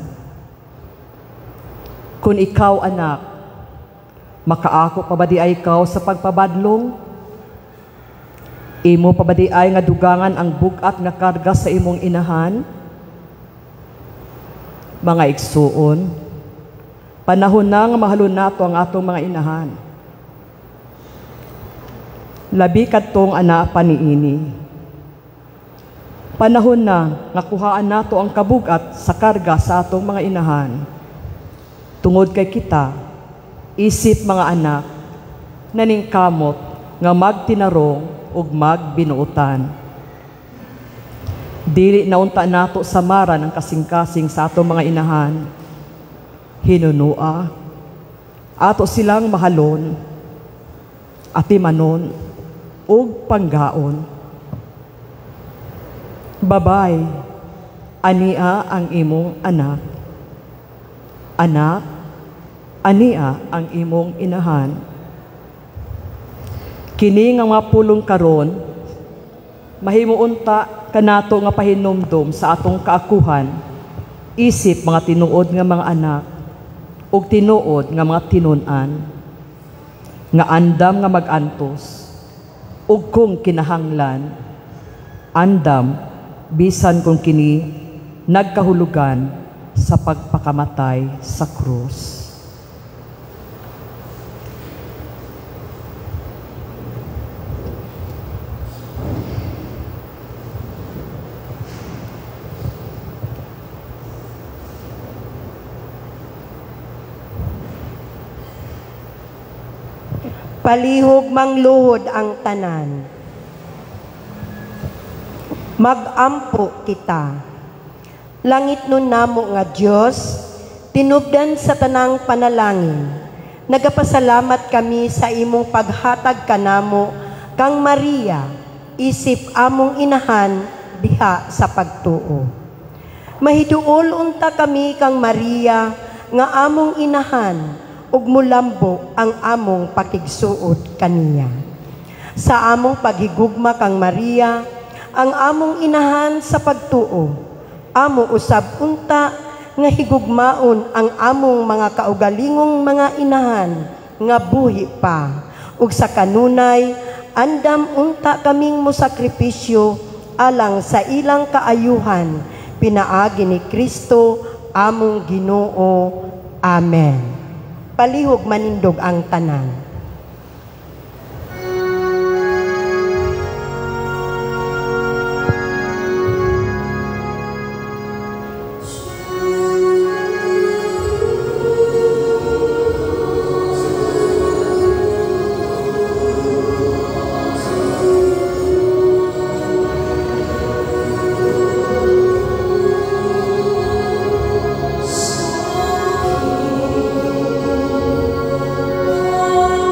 [SPEAKER 5] Kung ikaw, anak, makaako pa ba di ay ikaw sa pagpabadlong? Imo pa ba di ay nga dugangan ang bug-at nga karga sa imong inahan? Mga igsuon, panahon na nga mahalon nato ang atong mga inahan. Labi kadtong ana pa niini. Panahon na nga kuhaan nato ang kabugat sa karga sa atong mga inahan. Tungod kay kita, isip mga anak, naningkamot nga magtinarong ug magbinuotan. Dili na unta nato samaran ang kasing-kasing sa atong mga inahan. Hinunua, ato silang mahalon, atimanon, ug panggaon. Babay, ania ang imong anak. Anak, ania ang imong inahan. Kini nga mga pulong karon, mahimuunta kanato nga pahinumdom sa atong kaakuhan, isip mga tinuod nga mga anak, ug tinuod nga mga tinun-an, nga andam nga mag-antos, ug kung kinahanglan, andam bisan kung kini nagkahulugan sa pagpakamatay sa krus.
[SPEAKER 1] Palihog mangluhod ang tanan. Magampo kita. Langit nun namo nga Dios, tinubdan sa tanang panalangin. Nagapasalamat kami sa imong paghatag kanamo kang Maria, isip among inahan diha sa pagtuo. Mahiduol unta kami kang Maria nga among inahan ug mulambo ang among pakigsuod kaniya. Sa among paghigugma kang Maria, ang among inahan sa pagtuo, amo usab unta nga higugmaon ang among mga kaugalingong mga inahan nga buhi pa, ug sa kanunay andam unta kaming mosakripisyo alang sa ilang kaayuhan, pinaagi ni Kristo among Ginoo. Amen. Palihog manindog ang tanan.
[SPEAKER 6] Oh.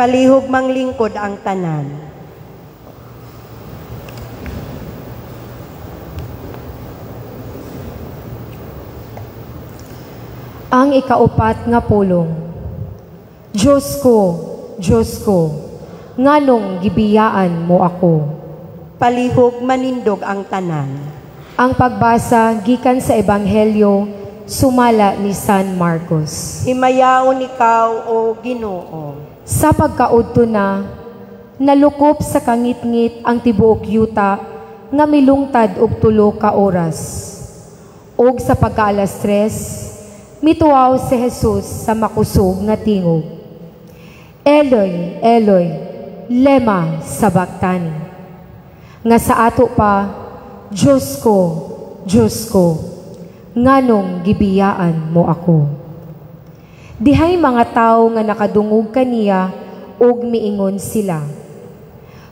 [SPEAKER 1] Palihog manglingkod ang tanan.
[SPEAKER 2] Ang ikaupat nga pulong. Diyos ko, Diyos ko, nganong gibiyaan mo ako?
[SPEAKER 1] Palihog manindog ang tanan.
[SPEAKER 2] Ang pagbasa gikan sa Ebanghelyo sumala ni San Marcos.
[SPEAKER 1] Himayaon ikaw, o Ginoo.
[SPEAKER 2] Sa pagkaudto na, nalukop sa kangitngit ang tibuok yuta nga milungtad og 3 ka oras. Og sa pagkaalas 3, mituaw si Jesus sa makusog nga tingog. Eloi, Eloi, lema sabachthani. Nga sa ato pa, Diyos ko, Diyos ko, nganong gibiyaan mo ako. Dihay mga tawo nga nakadungog kaniya ug miingon sila.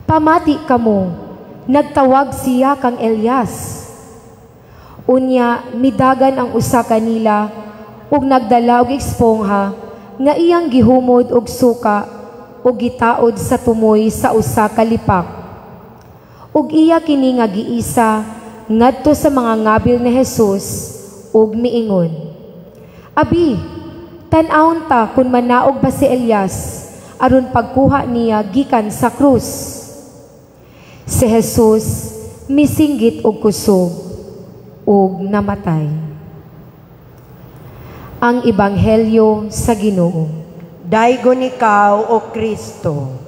[SPEAKER 2] Pamati kamo, nagtawag siya kang Elias. Unya midagan ang usa kanila ug nagdala og espongha nga iyang gihumod og suka ug gitaod sa tumoy sa usa ka lipak. Ug iya kini nga giisa ngadto sa mga ngabil ni Jesus ug miingon, Abi, tan-awon ta kun manaog ba si Elias aron pagkuha niya gikan sa krus. Si Jesus misinggit og kusog ug namatay. Ang Ebanghelyo sa Ginoo.
[SPEAKER 1] Daygon ikaw, o Kristo.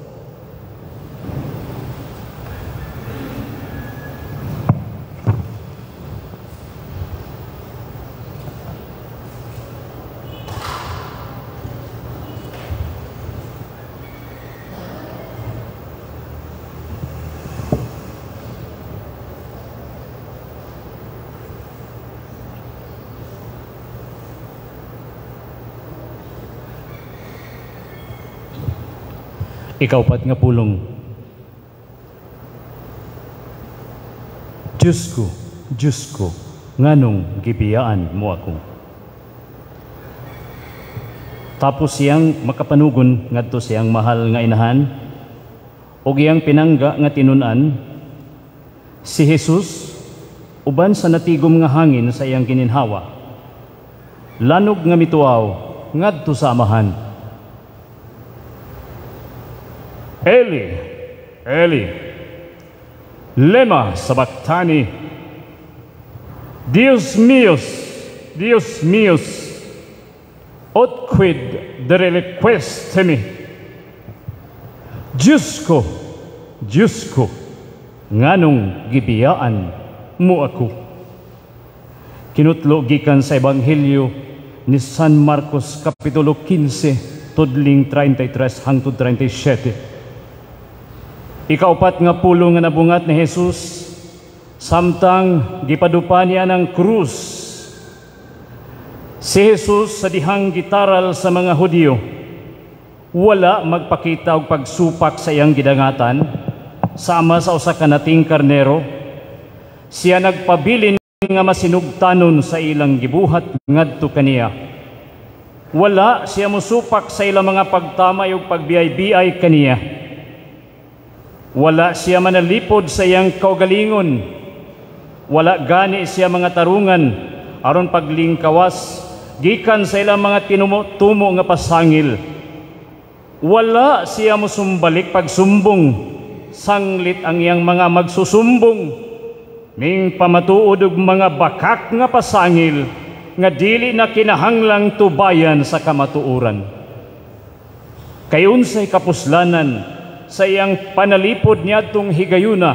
[SPEAKER 6] Ikaupat nga pulong. Diyos ko, Diyos ko, nganong gibiyaan mo ako. Tapos siyang makapanugon ngadto siyang mahal nga inahan ug iyang pinangga nga tinun-an, si Jesus uban sa natigom nga hangin sa iyang gininhawa. Lanog nga mituaw ngadto sa amahan. Eli, Eli, lema sabachthani. Dios míos, Dios míos, ut quid dereliqueste mi. Diyos ko, Diyos ko, nganong gibiyaan mo ako. Kinutlo gikan sa Ebanghelyo ni San Marcos Kapitulo 15, tudling 33 hangtod 37. Ikaupat nga pulong nga nabungat ni Jesus samtang gipadupa niya ng krus. Si Jesus sa dihang gitaral sa mga Hudiyo, wala magpakita og pagsupak sa iyang gidangatan sama sa usa ka nating karnero. Siya nagpabilin nga masinugtanon sa ilang gibuhat ngadto kaniya. Wala siya mosupak sa ilang mga pagtamay ug pagbiyay-biyay kaniya. Wala siya manalipod sa iyang kaugalingon. Wala gani siya mga tarungan aron paglingkawas gikan sa ilang mga tinumo-tumo nga pasangil. Wala siya mosumbalik pagsumbong, sanglit ang iyang mga magsusumbong ning pamatuod og mga bakak nga pasangil nga dili na kinahanglang tubayan sa kamatuoran. Kay unsay kapuslanan sa iyang panalipod niadtong higayuna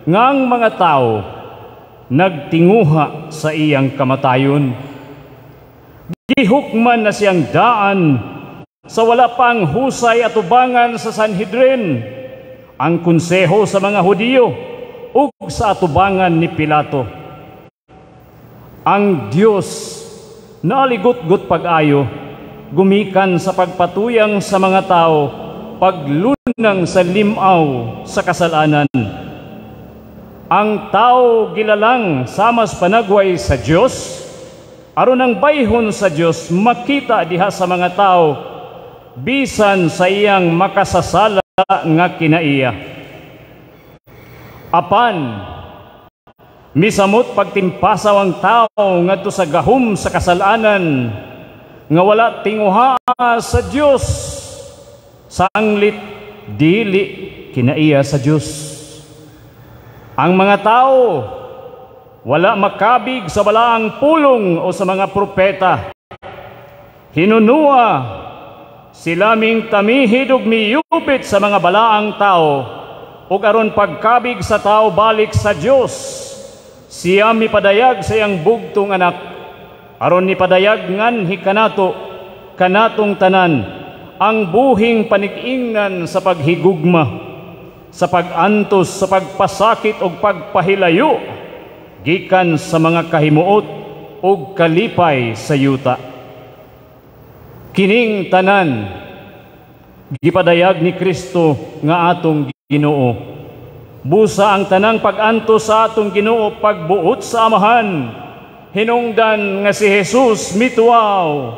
[SPEAKER 6] ngang mga tao nagtinguha sa iyang kamatayon. Gihukman na siyang daan sa wala pang husay at ubangan sa Sanhedrin, ang konseho sa mga Hudiyo ug sa atubangan ni Pilato. Ang Dios naaligot-got pag-ayo, gumikan sa pagpatuyang sa mga tao, paglunang sa limaw sa kasalanan. Ang tao gilalang samas panagway sa Dios, aron ang bayhon sa Dios makita diha sa mga tao bisan sa iyang makasasala nga kinaiya. Apan misamot pagtimpasaw ang tao ngadto sa gahom sa kasalanan nga wala tinguha sa Dios, sanglit dili kinaiya sa Dios. Ang mga tao wala makabig sa balaang pulong o sa mga propeta. Hinunua sila ming tamihid ug miyubit sa mga balaang tao, ug aron pagkabig sa tao balik sa Dios, siya mipadayag sa iyang bugtong anak, aron nipadayag nganhi kanato, kanatong tanan, ang buhing panig-ingnan sa paghigugma, sa pag-antos, sa pagpasakit ug pagpahilayo gikan sa mga kahimuot ug kalipay sa yuta. Kining tanan gipadayag ni Kristo nga atong Ginoo. Busa ang tanang pag-antos sa atong Ginoo pagbuot sa Amahan, hinungdan nga si Jesus mituaw,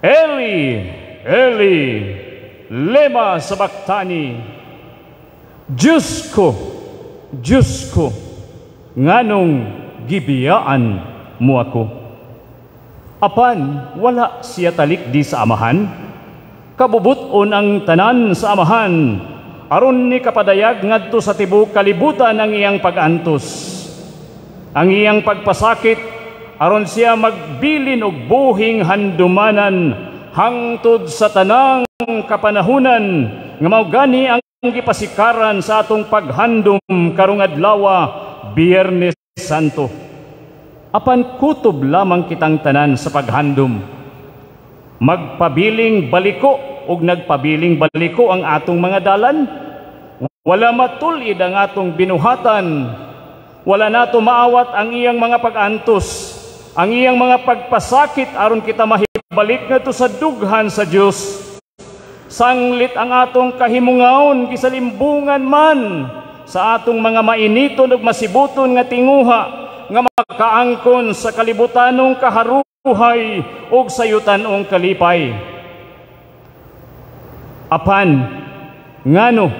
[SPEAKER 6] "Eli, Eli, lema sabachthani?" Diyos ko, Diyos ko, nganong gibiyaan mo ako? Apan wala siya talikdi sa Amahan. Kabubuton ang tanan sa Amahan, aron ni kapadayag ngadto sa tibuok kalibutan ang iyang pag-antos, ang iyang pagpasakit, aron siya magbilin og buhing handumanan hangtod sa tanang kapanahunan nga mao gani ang gipasikaran sa atong paghandom karong adlaw, Biyernes Santo. Apan kutob lamang kitang tanan sa paghandom. Magpabiling baliko ug nagpabiling baliko ang atong mga dalan. Wala matulid ang atong binuhatan. Wala nato maawat ang iyang mga pag-antos, ang iyang mga pagpasakit aron kita mahibalik ngadto sa dughan sa Dios. Sanglit ang atong kahimungaon gisalimbungan man sa atong mga mainiton ug masibuton nga tinguha nga makaangkon sa kalibutanong kaharuhay ug sayutanong kalipay. Apan ngano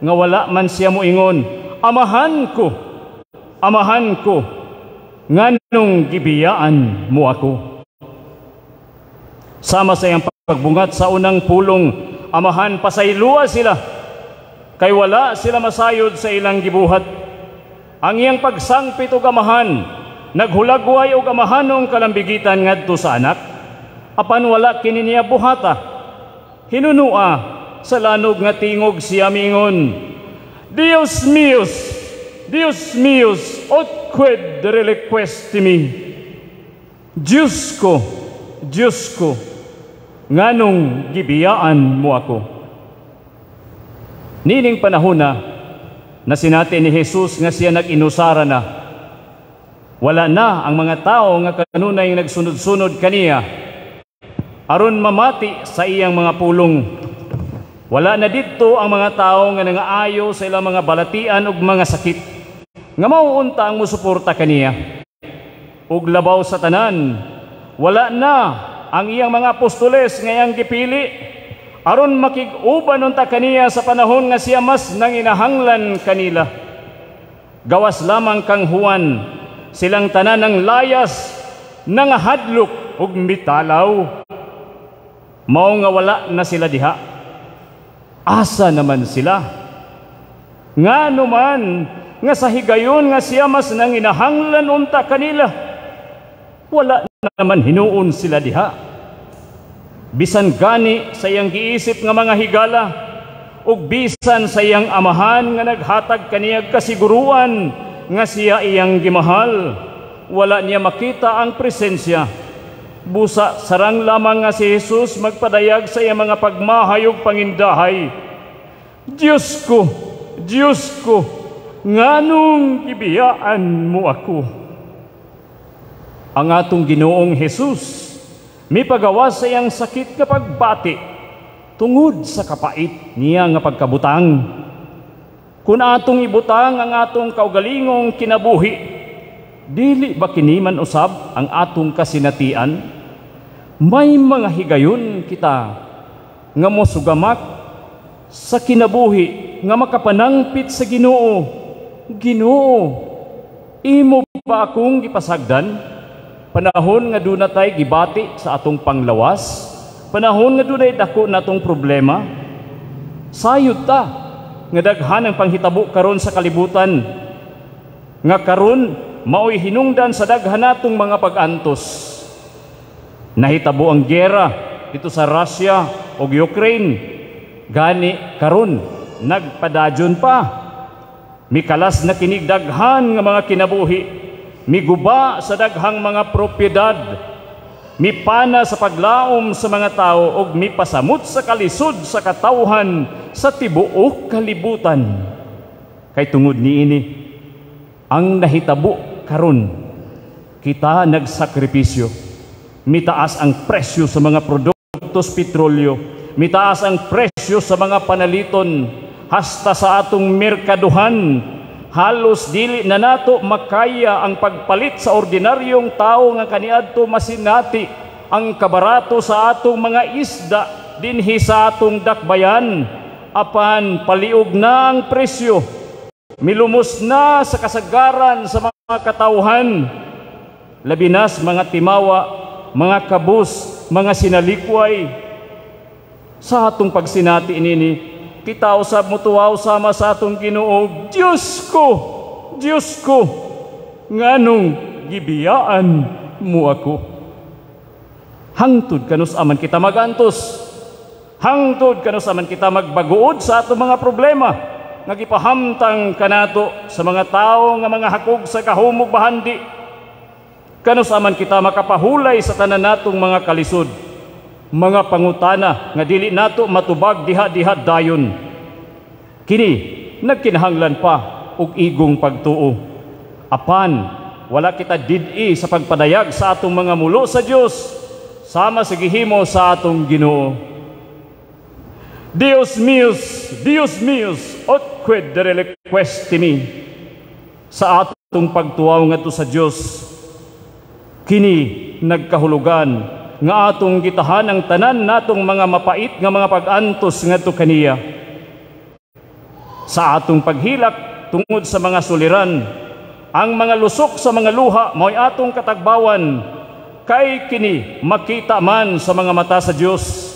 [SPEAKER 6] nga wala man siya moingon, "Amahan ko, Amahan ko, nganong gibiyaan mo ako?" Sama sa iyang pagbungat sa unang pulong, "Amahan, pasaylua sila, kay wala sila masayod sa ilang gibuhat." Ang iyang pagsangpit og Amahan, naghulagway og amahanong kalambigitan ngadto sa anak, apan wala kini niya buhata. Hinunua sa lanog nga tingog siya mingon, "Dios mios, Dios mios, ut quid reliquesti mi?" Diyos ko, Diyos ko, nganong gibiyaan mo ako? Nining panahon na sinati ni Jesus nga siya nag-inusara na, wala na ang mga tao nga kanunay nagsunod-sunod kaniya aron mamati sa iyang mga pulong. Wala na didto ang mga tao nga nangaayo sa ilang mga balatian ug mga sakit nga mao unta ang musuporta kaniya. Ug labaw sa tanan, wala na ang iyang mga apostoles nga iyang gipili aron makig-uban unta kaniya sa panahon nga siya mas nanginahanglan kanila. Gawas lamang kang Juan, silang tanan ng layas, nangahadlok ug mitalaw. Mao nga wala na sila diha. Asa naman sila? Ngano man nga sa higayon nga siya mas nanginahanglan unta kanila, wala naman hinuon sila diha. Bisan gani sa iyang giisip nga mga higala, ug bisan sa iyang Amahan nga naghatag kaniyag kasiguruan nga siya iyang gimahal, wala niya makita ang presensya. Busa sarang lamang nga si Jesus magpadayag sa iyang mga pagmahayog pangindahay, "Diyos ko, Diyos ko, nganong gibiyaan mo ako?" Ang atong Ginoong Jesus mipagawas sa iyang sakit nga pagbati tungod sa kapait niya nga pagkabutang. Kung atong ibutang ang atong kaugalingong kinabuhi, dili ba kini man usab ang atong kasinatian? May mga higayon kita nga mosugamak sa kinabuhi nga makapanangpit sa Ginoo. Ginoo, imo ba akong gipasagdan? Panahon nga duna tay gibati sa atong panglawas, panahon nga dunay dako natong problema, sayod ta nga daghan ang panghitabo karon sa kalibutan, nga karon maoy hinungdan sa daghan natong mga pag-antos. Nahitabo ang giyera dito sa Russia ug Ukraine, gani karon nagpadayon pa. Mikalas na kinig daghan nga mga kinabuhi, miguba sa daghang mga propiedad, mipana sa paglaom sa mga tao ug mipasamot sa kalisod sa katawhan sa tibuok kalibutan. Kay tungod niini ang nahitabo karon, kita nagsakripisyo. Mitaas ang presyo sa mga produktos petrolyo, mitaas ang presyo sa mga panaliton, hasta sa atong merkaduhan. Halos dili na nato makaya ang pagpalit sa ordinaryong tao nga kaniadto masinati ang kabarato sa atong mga isda dinhi sa atong dakbayan. Apan paliog na ang presyo, milumos na sa kasagaran sa mga katawhan, labinas mga timawa, mga kabus, mga sinalikway. Sa atong pagsinati nini, kita usab motuwaw sama sa atong Ginoo, Diyos ko, Diyos ko, nganong gibiyaan mo ako. Hangtod kanus aman kita magantos, hangtod kanus aman kita magbaguod sa atong mga problema, nga gipahamtang kanato sa mga tawo nga mga hakog sa kahumog bahandi. Kanus aman kita makapahulay sa tanan natong mga kalisod, mga pangutana nga dili nato matubag diha-diha dayon. Kini nagkinahanglan pa og igong pagtuo. Apan wala kita did-i sa pagpadayag sa atong mga mulo sa Dios, sama sa gihimo sa atong Ginoo. Dios mius, Dios mius, ut quid reliquesti mi. Sa atong pagtuwaw ngadto sa Dios, kini nagkahulugan nga atong gitahan ang tanan natong mga mapait nga mga pag-antos ngadto kaniya. Sa atong paghilak tungod sa mga suliran, ang mga lusok sa mga luha mao'y atong katagbawan, kay kini makita man sa mga mata sa Dios.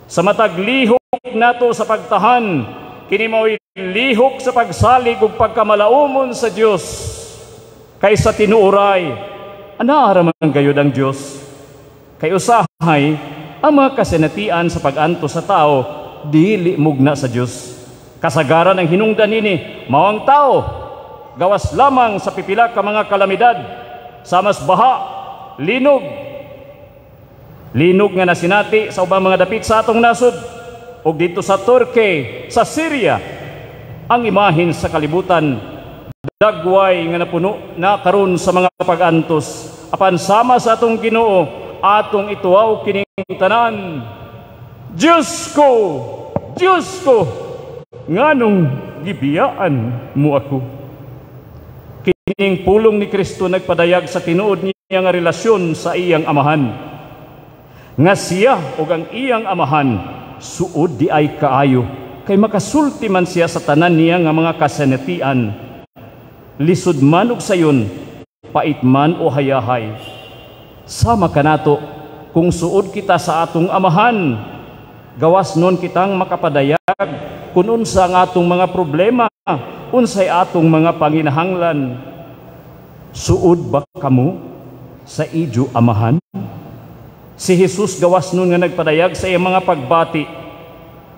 [SPEAKER 6] Sa matag lihok nato sa pagtahan, kini mao'y lihok sa pagsalig ug pagkamalaumon sa Dios. Kay sa tinuoray, ana ra man gayud ang Dios. Kay usahay ang mga kasinatian sa pag-antos sa tao dili mugna sa Dios. Kasagaran ang hinungdan nini mao ang tao gawas lamang sa pipila ka mga kalamidad, samas baha, linog, linog nga nasinati sa ubang mga dapit sa atong nasod ug dito sa Turkey, sa Syria. Ang imahin sa kalibutan dagway nga napuno na karon sa mga pag-antos. Apan sama sa atong Ginoo, atong ituwaw kining tanan. Diyos ko, Diyos ko, nganong gibiyaan mo ako. Kining pulong ni Kristo nagpadayag sa tinuod niya nga relasyon sa iyang amahan. Nga siya ug ang iyang amahan suod di ay kaayo, kay makasulti man siya sa tanan niya nga mga kasanatian. Lisod man og sayon, pait man o hayahay. Sama kanato kung suod kita sa atong amahan, gawas nun kitang makapadayag kung unsa ang atong mga problema, unsay atong mga panginahanglan. Suod ba kamo sa ijo amahan? Si Jesus gawas nun nga nagpadayag sa iyang mga pagbati.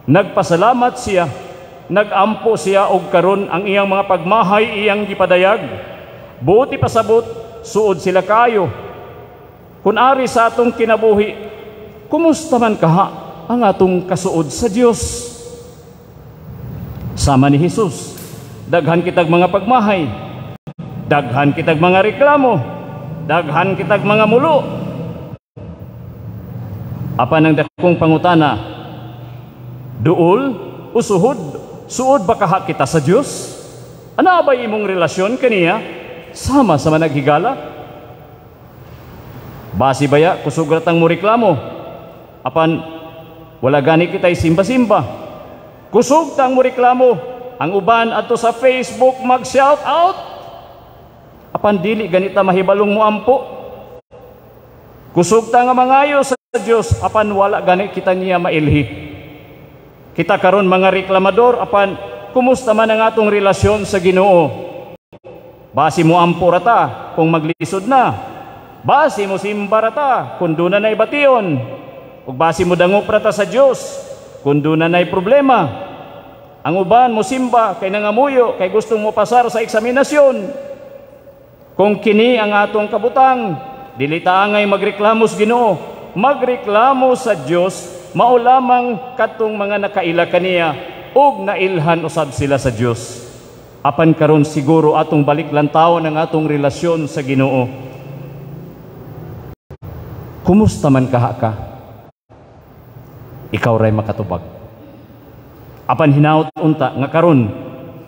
[SPEAKER 6] Nagpasalamat siya, nagampo siya og karon ang iyang mga pagmahay iyang gipadayag. Buti pasabot, suod sila kayo. Kun ari sa atong kinabuhi, kumusta man kaha ang atong kasuod sa Dios? Sama ni Jesus, daghan kitag mga pagmahay, daghan kitag mga reklamo, daghan kitag mga mulo. Apan ang dakong pangutana, duol o suhod? Suod ba kaha kita sa Dios? Ana ba imong relasyon kaniya? Sama sa managhigala? Basi baya kusog ratang mo reklamo, apan Wala gani kita'y simba-simba. Kusog tang mo reklamo, ang uban adto sa Facebook mag-shout out. Apan dili ganita mahibalong mo ampo. Kusog ta nga mangayo sa Dios, apan wala gani kita niya mailhi. Kita karon mga reklamador, apan kumusta man ang atong relasyon sa Ginoo? Basi mo ampo rata kung maglisod na. Basi mo simba rata kung doon na na'y bation. Ug basi mo dangop rata sa Dios kung doon na na'y problema. Ang uban mo simba kay nangamuyo, kay gustong mo pasar sa eksaminasyon. Kung kini ang atong kabutang, dili ta angay magreklamo sa Ginoo, magreklamo sa Dios, mao lamang katong mga nakaila kaniya ug nailhan usab sila sa Dios. Apan karon siguro atong balik lantawon ang atong relasyon sa Ginoo. Kumusta man kaha ka? Ikaw ray makatubag. Apan hinaut unta nga karon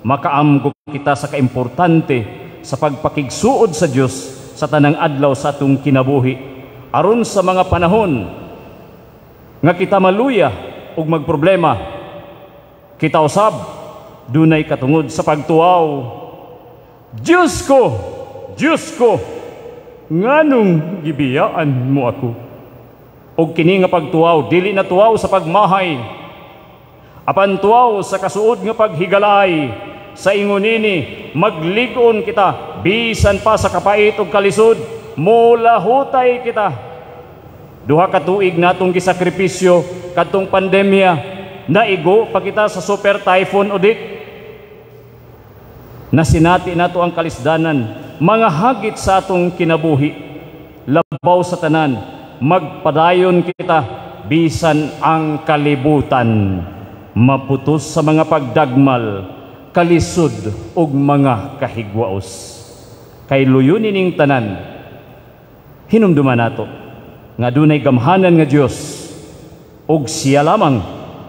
[SPEAKER 6] makaamgo kita sa kaimportante sa pagpakigsuod sa Dios sa tanang adlaw sa atong kinabuhi, aron sa mga panahon nga kita maluya ug magproblema, kita usab dunay katungod sa pagtuaw. Diyos ko, Diyos ko, nganong gibiyaan mo ako? Og kini nga pagtuaw dili na tuaw sa pagmahay, apan tuaw sa kasuod nga paghigalay. Sa ingon nini maglig-on kita bisan pa sa kapait ug kalisod, molahutay kita. 2 ka tuig natong gisakripisyo kadtong pandemya, naigo pa kita sa super typhoon Odette. Nasinati nato ang kalisdanan, mga hagit sa atong kinabuhi. Labaw sa tanan, magpadayon kita bisan ang kalibutan maputos sa mga pagdagmal, kalisod ug mga kahigwaos. Kay luyon ining tanan, hinumduman nato nga dunay gamhanan nga Dios ug siya lamang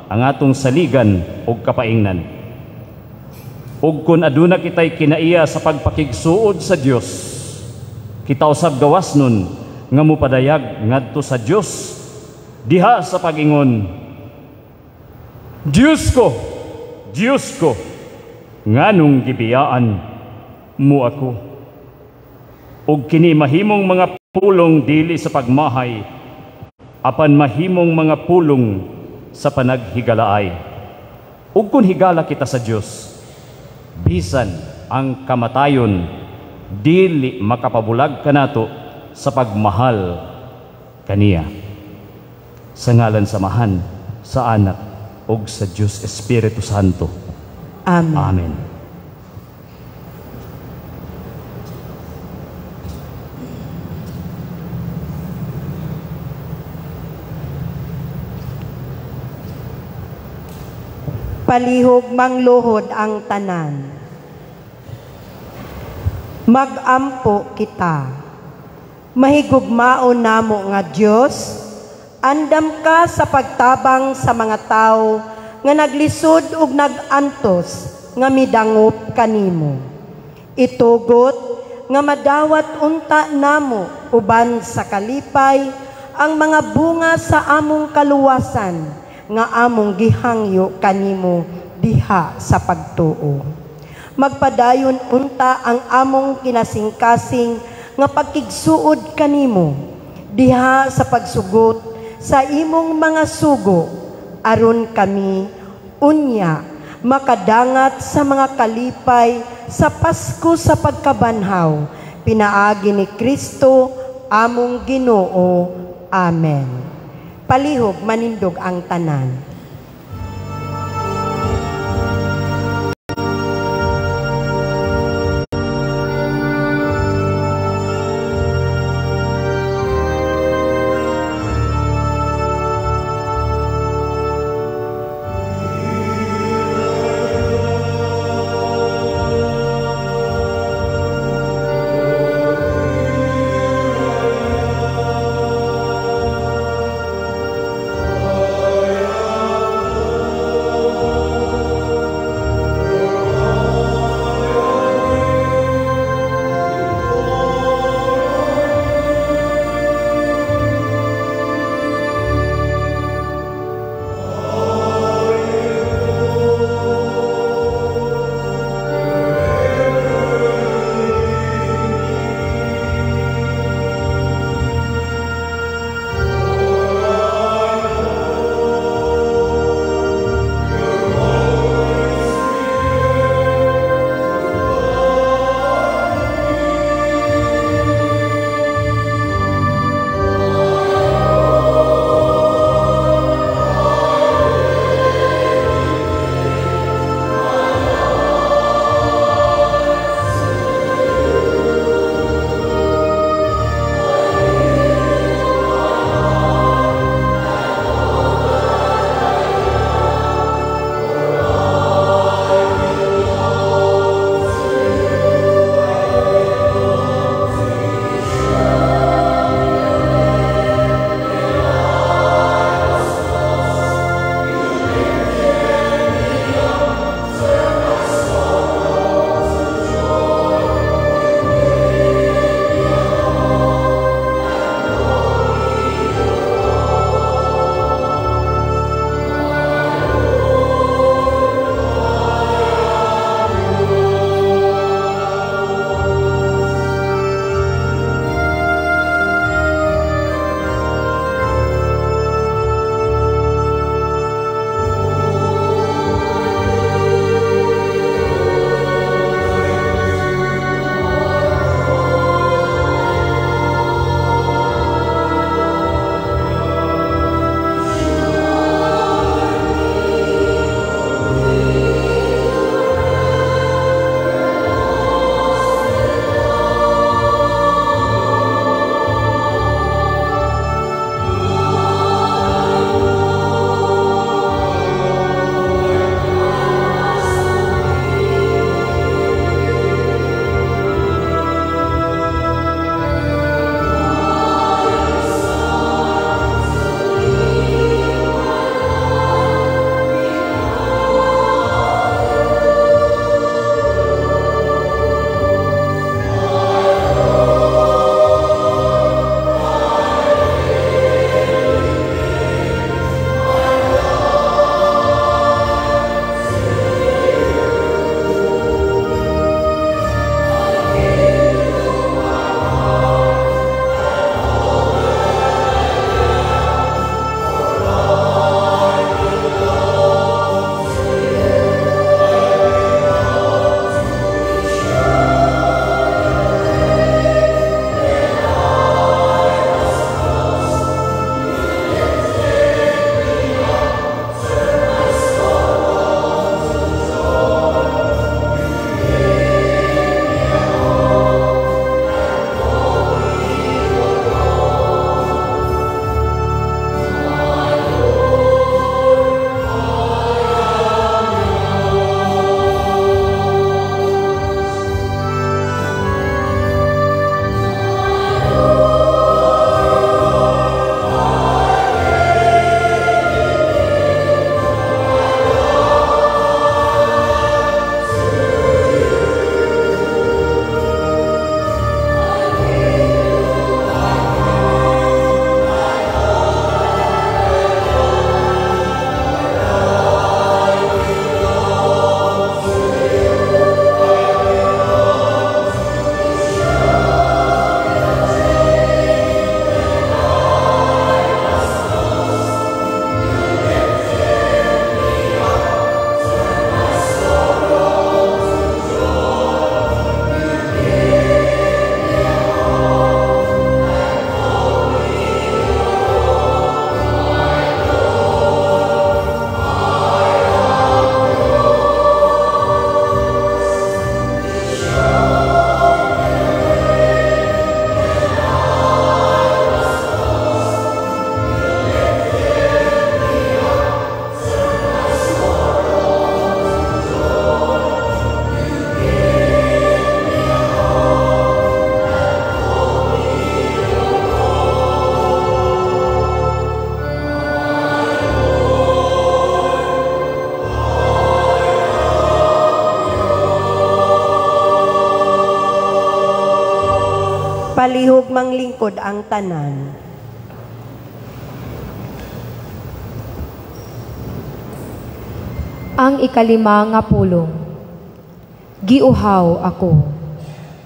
[SPEAKER 6] ang atong saligan ug kapaingnan. Ug kun aduna kitay kinaiya sa pagpakigsuod sa Dios, kita usab gawas nun nga mopadayag ngadto sa Dios diha sa pag-ingon, Diyos ko, Diyos ko, nganong gibiyaan mo ako? Ug kini mahimong mga pulong dili sa pagmahay, apan mahimong mga pulong sa panaghigalaay. Ug kun higala kita sa Dios, bisan ang kamatayon dili makapabulag kanato sa pagmahal kaniya. Sa ngalan sa Amahan, sa Anak ug sa Dios Espiritu Santo.
[SPEAKER 1] Amen.
[SPEAKER 6] Amen.
[SPEAKER 1] Palihog mangluhod ang tanan. Magampo kita. Mahigugmaon namo nga Dios, andam ka sa pagtabang sa mga tao nga naglisod ug nagantos nga midangop kanimo. Itugot nga madawat unta namo uban sa kalipay ang mga bunga sa among kaluwasan nga among gihangyo kanimo diha sa pagtuo. Magpadayon unta ang among kinasingkasing nga pagkigsuod kanimo diha sa pagsugot sa imong mga sugo, aron kami unya makadangat sa mga kalipay sa Pasko sa pagkabanhaw, pinaagi ni Kristo among Ginoo. Amen. Palihog manindog ang tanan. Palihog manglingkod ang tanan.
[SPEAKER 2] Ang ikalima nga pulong. Giuhaw ako.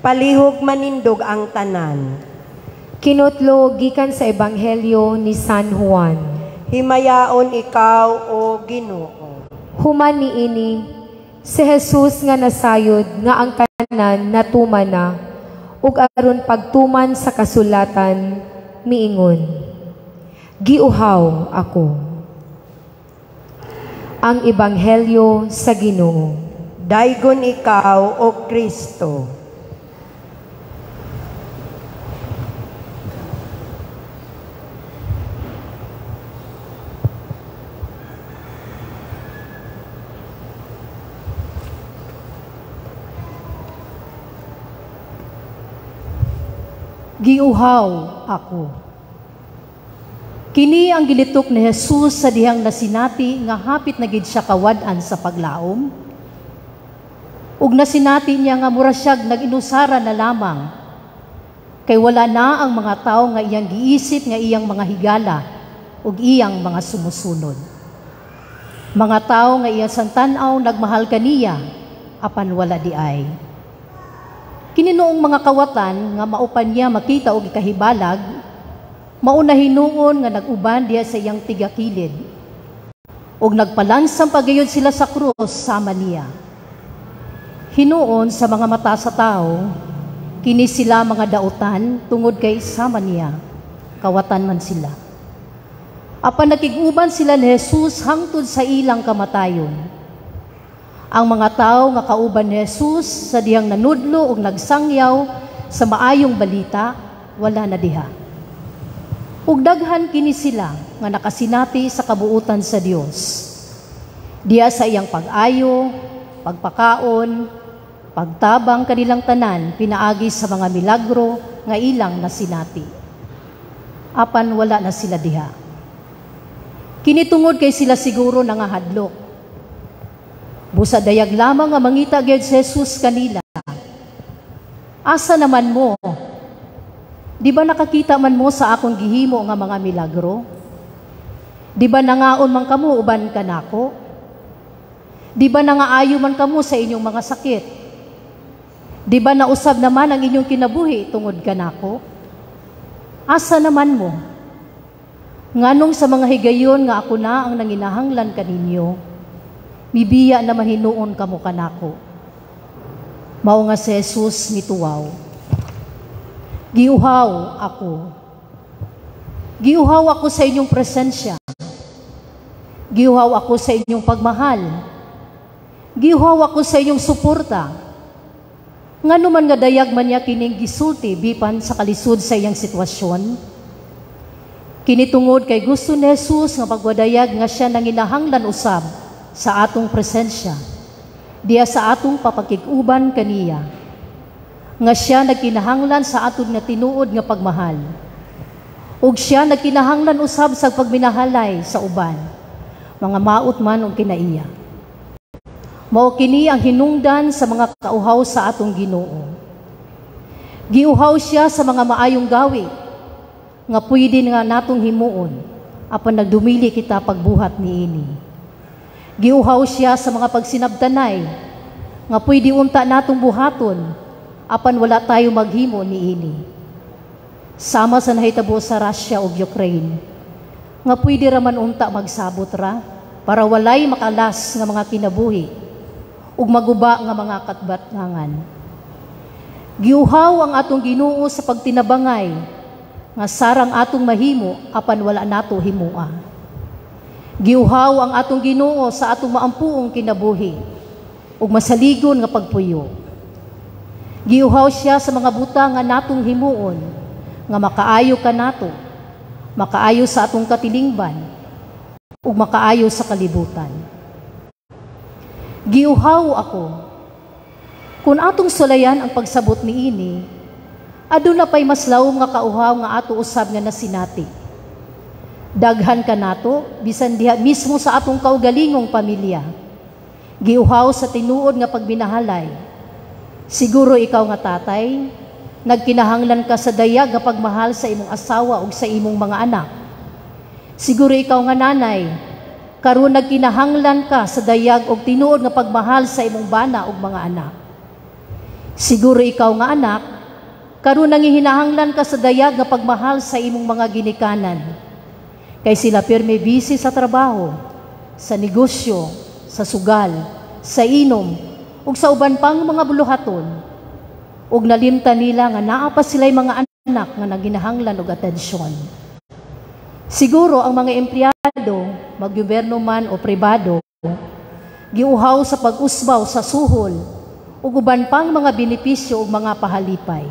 [SPEAKER 1] Palihog manindog ang tanan.
[SPEAKER 2] Kinutlo gikan sa Ebanghelyo ni San Juan.
[SPEAKER 1] Himayaon ikaw, o Ginoo.
[SPEAKER 2] Human niini, si Jesus nga nasayod nga ang tanan natuman na, ug aron pagtuman sa kasulatan, miingon, giuhaw ako. Ang Ebanghelyo sa Ginoo.
[SPEAKER 1] Daygon ikaw, o Kristo.
[SPEAKER 7] Giuhaw ako. Kini ang gilitok ni Jesus sa dihang nasinati nga hapit na gid siya kawad-an sa paglaom. Ug nasinati niya nga mura siyag nag-inusara na lamang kay wala na ang mga tawo nga iyang giisip nga iyang mga higala ug iyang mga sumusunod. Mga tawo nga iyang santan-aw nagmahal kaniya apan wala di ay. Kini noong mga kawatan nga maupan niya makita og ikahibalag, mauna hinuon nga nag-uban diha sa iyang tigakilid. Og nagpalansang pagayon sila sa krus sama niya. Hinuon sa mga mata sa tao, kini sila mga dautan tungod kay sama niya, kawatan man sila. Apan nakig-uban sila ni Jesus hangtod sa ilang kamatayon. Ang mga tao nga kauban ni Jesus sa dihang nanudlo ug nagsangyaw sa maayong balita, wala na diha. Ug daghan kini sila nga nakasinati sa kabuutan sa Dios. Diha sa iyang pag-ayo, pagpakaon, pagtabang kanilang tanan pinaagi sa mga milagro nga ilang nasinati. Apan wala na sila diha. Kini tungod kay sila siguro nangahadlok. Busa dayag lamang nga mangita gyud si Jesus kanila. Asa naman mo? Di ba nakakita man mo sa akong gihimo nga mga milagro? Di ba nangaon man kamo uban kanako? Di ba nangaayo man kamo sa inyong mga sakit? Di ba nausab naman ang inyong kinabuhi tungod kanako? Asa naman mo? Nganong sa mga higayon nga ako na ang nanginahanglan kaninyo, mibiya naman hinuon kamo kanako. Mao nga si Jesus mituwaw. Giuhaw ako. Giuhaw ako sa inyong presensya. Giuhaw ako sa inyong pagmahal. Giuhaw ako sa inyong suporta. Ngano man nga dayag man niya kining gisulti bipan sa kalisod sa iyang sitwasyon? Kini tungod kay gusto ni Jesus nga pagwadayag nga siya nanginahanglan usab sa atong presensya, diya sa atong papakig-uban kaniya, nga siya nagkinahanglan sa aton nga tinuod nga pagmahal, ug siya nagkinahanglan usab sa pagminahalay sa uban, mga maot man og kinaiya. Mao kini ang hinungdan sa mga kauhaw sa atong Ginoo. Giuhaw siya sa mga maayong gawi nga pwede nga natong himuon apan nagdumili kita pagbuhat niini. Giuhaw siya sa mga pagsinabtanay nga pwede unta natong buhaton apan wala tayo maghimo niini. Sama sa nahitabo sa Russia ug Ukraine nga pwede ra man unta magsabot ra para walay makalas nga mga kinabuhi ug maguba nga mga katbatngangan. Giuhaw ang atong Ginoo sa pagtinabangay nga sarang atong mahimo apan wala nato himua. Giuhaw ang atong Ginoo sa atong maampuong kinabuhi ug masaligon nga pagpuyo. Giuhaw siya sa mga butang nga natong himuon nga makaayo kanato, makaayo sa atong katilingban ug makaayo sa kalibutan. Giuhaw ako. Kung atong sulayan ang pagsabot niini, aduna pay mas lawom nga kauhaw nga ato usab nga nasinati. Daghan kanato bisan diha mismo sa atong kaugalingong pamilya. Giuhaw sa tinuod nga pagminahalay. Siguro ikaw nga tatay, nagkinahanglan ka sa dayag nga pagmahal sa imong asawa ug sa imong mga anak. Siguro ikaw nga nanay, karon nagkinahanglan ka sa dayag og tinuod nga pagmahal sa imong bana ug mga anak. Siguro ikaw nga anak, karon nangihinahanglan ka sa dayag nga pagmahal sa imong mga ginikanan. Kay sila pirmi busy sa trabaho, sa negosyo, sa sugal, sa inom, ug sa uban pang mga buluhaton. Ug nalimtan nila nga naa pa sila'y mga anak nga naginahanglan og atensyon. Siguro ang mga empleyado, maggobyerno man o pribado, giuhaw sa pag-usbaw sa suhol ug uban pang mga benepisyo ug mga pahalipay.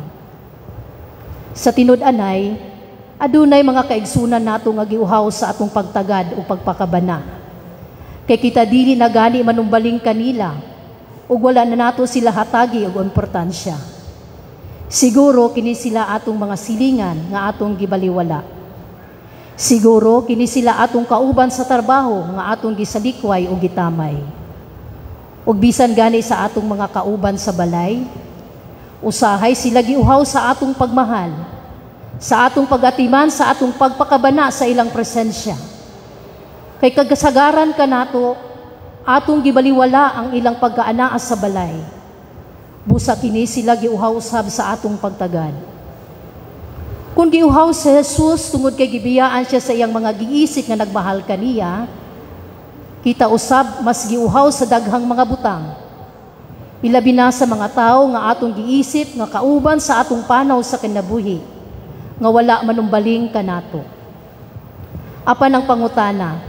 [SPEAKER 7] Sa tinud-anay, adunay mga kaigsunan nato nga giuhaw sa atong pagtagad o pagpakabana. Kay kita dili na gani manumbaling kanila ug wala na nato sila hatagi og importansya. Siguro kini sila atong mga silingan nga atong gibaliwala. Siguro kini sila atong kauban sa trabaho nga atong gisalikway o gitamay. Ug bisan gani sa atong mga kauban sa balay, usahay sila giuhaw sa atong pagmahal, sa atong pagatiman, sa atong pagpakabana sa ilang presensya. Kay kagasagaran kanato, atong gibaliwala ang ilang pagkaanaa sa balay. Busa kini sila giuhaw usab sa atong pagtagad. Kung giuhaw si Jesus tungod kay gibiyaan siya sa iyang mga giisip nga nagmahal kaniya, kita usab mas giuhaw sa daghang mga butang. Ilabi na sa mga tawo nga atong giisip nga kauban sa atong panaw sa kinabuhi, nga wala manumbaling kanato. Apan ang pangutana,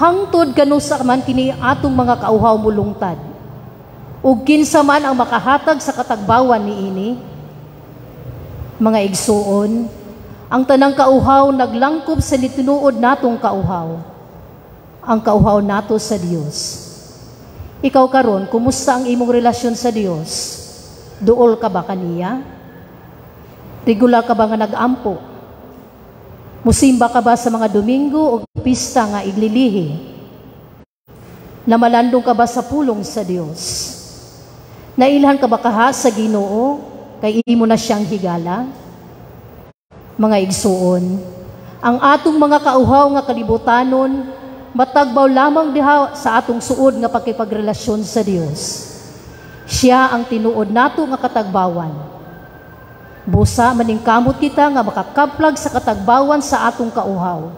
[SPEAKER 7] hangtod kanusa man kini atong mga kauhaw mulungtad? Ug kinsa man ang makahatag sa katagbawan niini? Mga igsuon, ang tanang kauhaw naglangkob sa litinuod natong kauhaw, ang kauhaw nato sa Dios. Ikaw karon, kumusta ang imong relasyon sa Dios? Duol ka ba kaniya? Regular ka ba nga nag-ampo? Musimba ka ba sa mga Domingo o pista nga iglilihi? Namalandong ka ba sa pulong sa Dios? Nailhan ka ba kaha sa Ginoo kay imo na siyang higala? Mga igsuon, ang atong mga kauhaw nga kalibutanon matagbaw lamang diha sa atong suod nga pakipagrelasyon sa Dios. Siya ang tinuod nato nga katagbawan. Busa maningkamot kita nga makakaplag sa katagbawan sa atong kauhaw,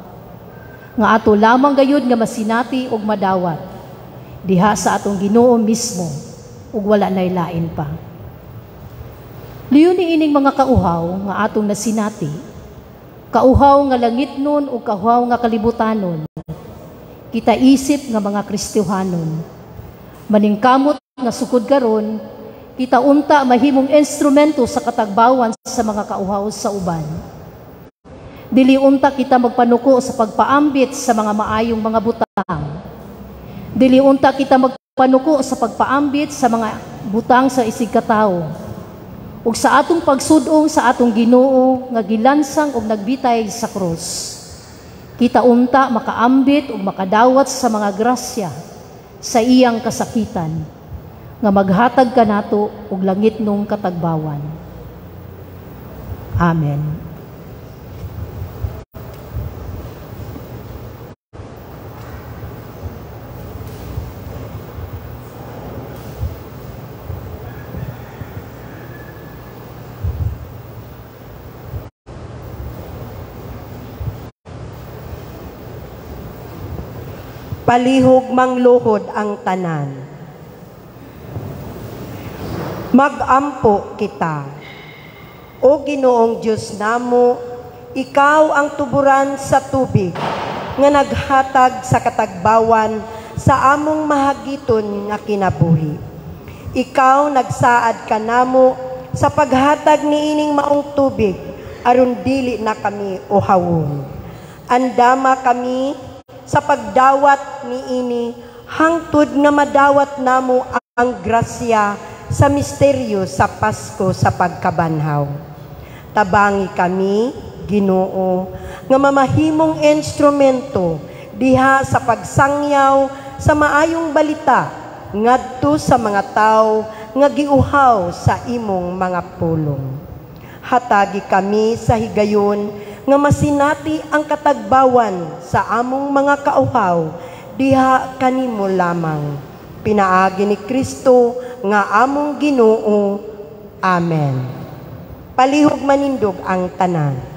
[SPEAKER 7] nga ato lamang gayud nga masinati ug madawat diha sa atong Ginoo mismo, ug wala nay lain pa. Liyon ni ining mga kauhaw nga atong nasinati, kauhaw nga langitnon ug kauhaw nga kalibutanon, kita isip nga mga Kristohanon. Maningkamot nga sukod karon, kita unta mahimong instrumento sa katagbawan sa mga kauhaw sa uban. Dili unta kita magpanuko sa pagpaambit sa mga maayong mga butang. Dili unta kita magpanuko sa pagpaambit sa mga butang sa isig katawo. Ug sa atong pagsudong sa atong Ginoo nga gilansang og nagbitay sa krus, kita unta makaambit ug makadawat sa mga grasya sa iyang kasakitan, nga maghatag kanato og langitnong katagbawan. Amen.
[SPEAKER 1] Palihog mangluhod ang tanan. Magampo kita. O Ginoong Dios namo, ikaw ang tuburan sa tubig nga naghatag sa katagbawan sa among mahagiton nga kinabuhi. Ikaw nagsaad kanamo sa paghatag niining maong tubig aron dili na kami uhawon. Andama kami sa pagdawat niini hangtod nga madawat namo ang grasya sa misteryo sa Pasko sa pagkabanhaw. Tabangi kami, Ginoo, nga mamahimong instrumento diha sa pagsangyaw sa maayong balita ngadto sa mga tawo nga giuhaw sa imong mga pulong. Hatagi kami sa higayon nga masinati ang katagbawan sa among mga kauhaw diha kanimo lamang. Pinaagi ni Kristo nga among Ginoo. Amen. Palihog manindog ang tanan.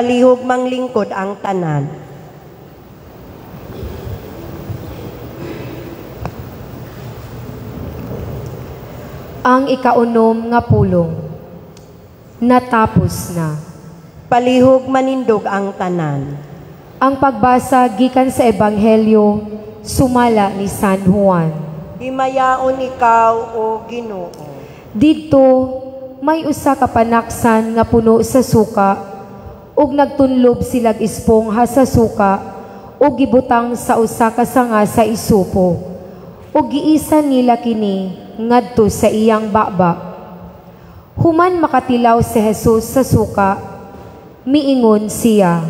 [SPEAKER 1] Palihog manglingkod ang tanan.
[SPEAKER 2] Ang ikaunom nga pulong, natapos na.
[SPEAKER 1] Palihog manindog ang tanan.
[SPEAKER 2] Ang pagbasa gikan sa Ebanghelyo sumala ni San Juan.
[SPEAKER 1] Himayaon ikaw, o Ginoo.
[SPEAKER 2] Didto may usa ka panaksan nga puno sa suka, ug nagtunlob silag espongha sa suka ug gibutang sa usa ka sanga sa isupo, ug giisan nila kini ngadto sa iyang baba. Human makatilaw si Jesus sa suka, miingon siya,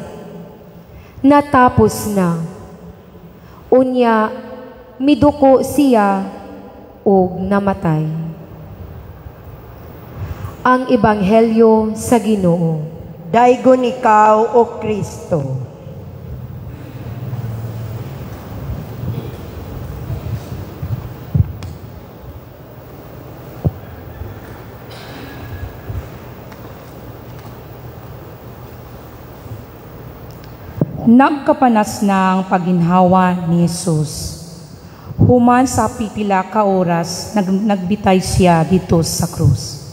[SPEAKER 2] natapos na. Unya, miduko siya ug namatay. Ang Ebanghelyo sa Ginoo.
[SPEAKER 1] Daygon ikaw, o Kristo.
[SPEAKER 8] Nagkapanas na ang paginhawa ni Jesus. Human sa pipila ka oras, nagbitay siya dito sa krus.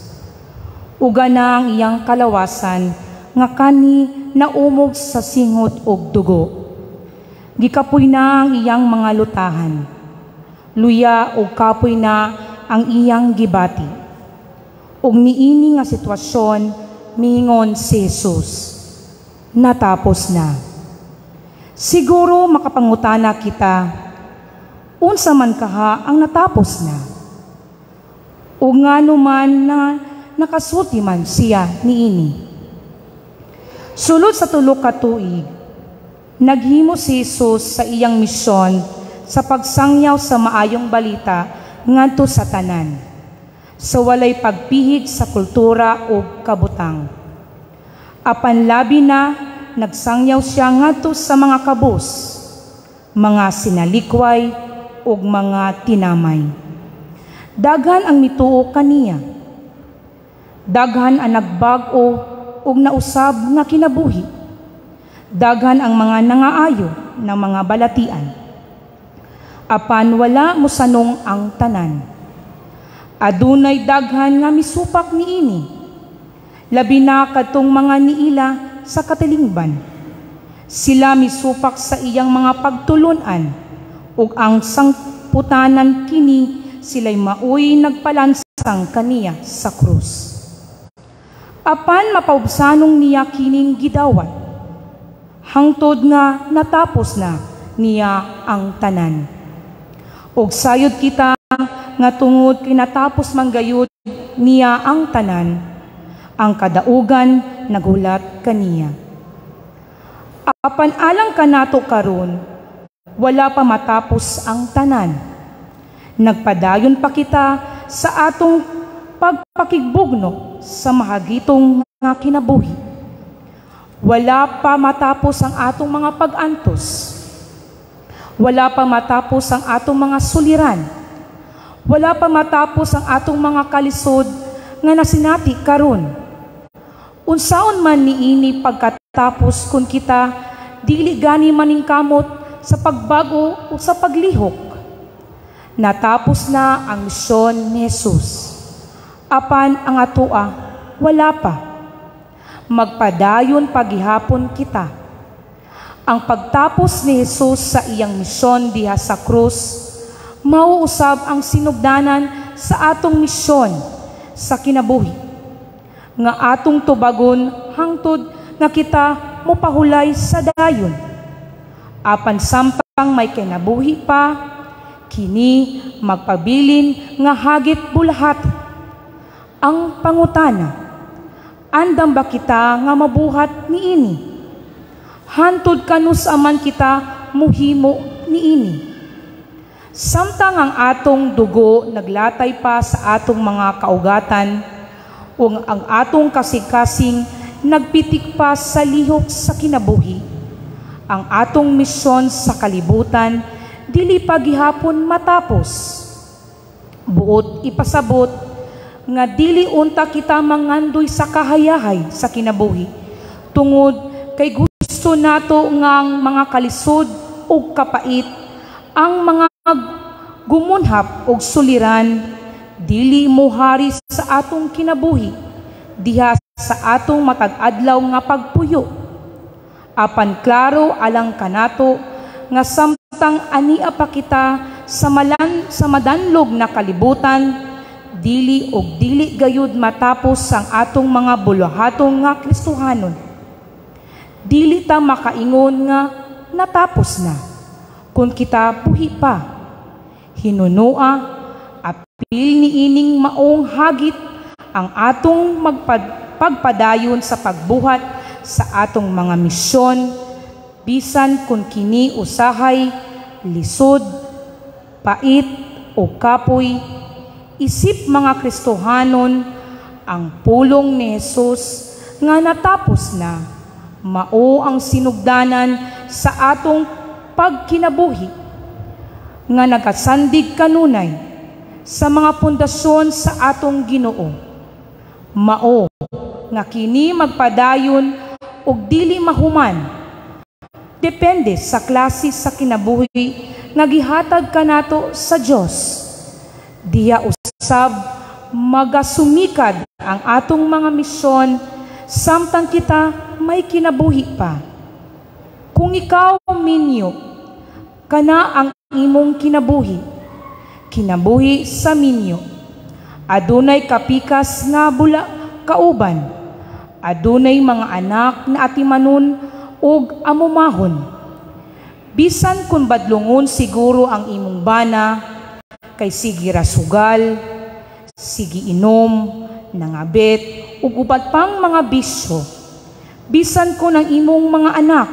[SPEAKER 8] Uga na ang iyang kalawasan, nga kani naumog sa singot og dugo. Gikapoy na ang iyang mga lutahan. Luya og kapoy na ang iyang gibati. Ug niini nga sitwasyon, miingon si Jesus, natapos na. Siguro makapangutana kita, unsa man kaha ang natapos na? O ngano man na nakasulti man siya niini? Sulod sa tulo ka tuig, naghimo si Jesus sa iyang misyon sa pagsangyaw sa maayong balita ngadto sa tanan, sa walay pagpihig sa kultura o kabutang. Apan labi na nagsangyaw siya ngadto sa mga kabus, mga sinalikway ug mga tinamay. Daghan ang mituo kaniya. Daghan ang nagbag-o ug nausab nga kinabuhi. Daghan ang mga nangaayo ng mga balatian. Apan wala mosanong ang tanan. Adunay daghan nga misupak niini. Labi na kadtong mga niila sa katilingban. Sila misupak sa iyang mga pagtulunan, ug ang sangputanan kini sila'y maoy nagpalansang kaniya sa krus. Apan mapaubsanong niya kining gidawat, hangtod nga natapos na niya ang tanan. Ug sayod kita nga tungod kinatapos man gayud niya ang tanan, ang kadaugan nagulat kaniya. Apan alang kanato karon, wala pa matapos ang tanan. Nagpadayon pa kita sa atong pagpakigbugno sa mahagitong nga kinabuhi. Wala pa matapos ang atong mga pag-antos. Wala pa matapos ang atong mga suliran. Wala pa matapos ang atong mga kalisod nga nasinati karon. Unsaon man niini pagkatapos kun kita dili gani maningkamot sa pagbago o sa paglihok. Natapos na ang misyon ni Jesus. Apan ang atoa wala pa. Magpadayon paghihapon kita. Ang pagtapos ni Jesus sa iyang misyon diha sa krus, mauusab ang sinugdanan sa atong misyon sa kinabuhi, nga atong tubagon hangtod nga kita mopahulay sa dayon. Apan samtang may kinabuhi pa, kini magpabilin nga hagit bulahati. Ang pangutana, andam ba kita nga mabuhat niini? Hantod kanus aman kita muhimo niini? Samtang ang atong dugo naglatay pa sa atong mga kaugatan, ug ang atong kasing-kasing nagpitik pa sa lihok sa kinabuhi, ang atong misyon sa kalibutan dili pa gihapon matapos. Buot ipasabot nga dili unta kita mangandoy sa kahayahay sa kinabuhi, tungod kay gusto nato nga ang mga kalisod ug kapait, ang mga gumunhap og suliran, dili mohari sa atong kinabuhi diha sa atong matag adlaw nga pagpuyo. Apan klaro alang kanato nga samtang ania pa kita sa madanlog na kalibutan, dili og dili gayud matapos ang atong mga buluhaton nga Kristohanon. Dili ta makaingon nga natapos na kung kita buhi pa. Hinunua, apil niining maong hagit ang atong pagpadayon sa pagbuhat sa atong mga misyon, bisan kung kini usahay lisod, pait o kapoy. Isip mga Kristohanon, ang pulong ni Jesus nga natapos na, mao ang sinugdanan sa atong pagkinabuhi nga nagasandig kanunay sa mga pundasyon sa atong Ginoo. Mao nga kini magpadayon og dili mahuman, depende sa klase sa kinabuhi nga gihatag kanato sa Dios. Diha usab magasumikad ang atong mga misyon samtang kita may kinabuhi pa. Kung ikaw minyo, kana ang imong kinabuhi, kinabuhi sa minyo. Adunay kapikas nga bula kauban, adunay mga anak na atimanon ug amumahon. Bisan kung badlungon siguro ang imong bana, kay sige rasugal, sige inom, nangabet, ug uban pang mga bisyo. Bisan kun ang imong mga anak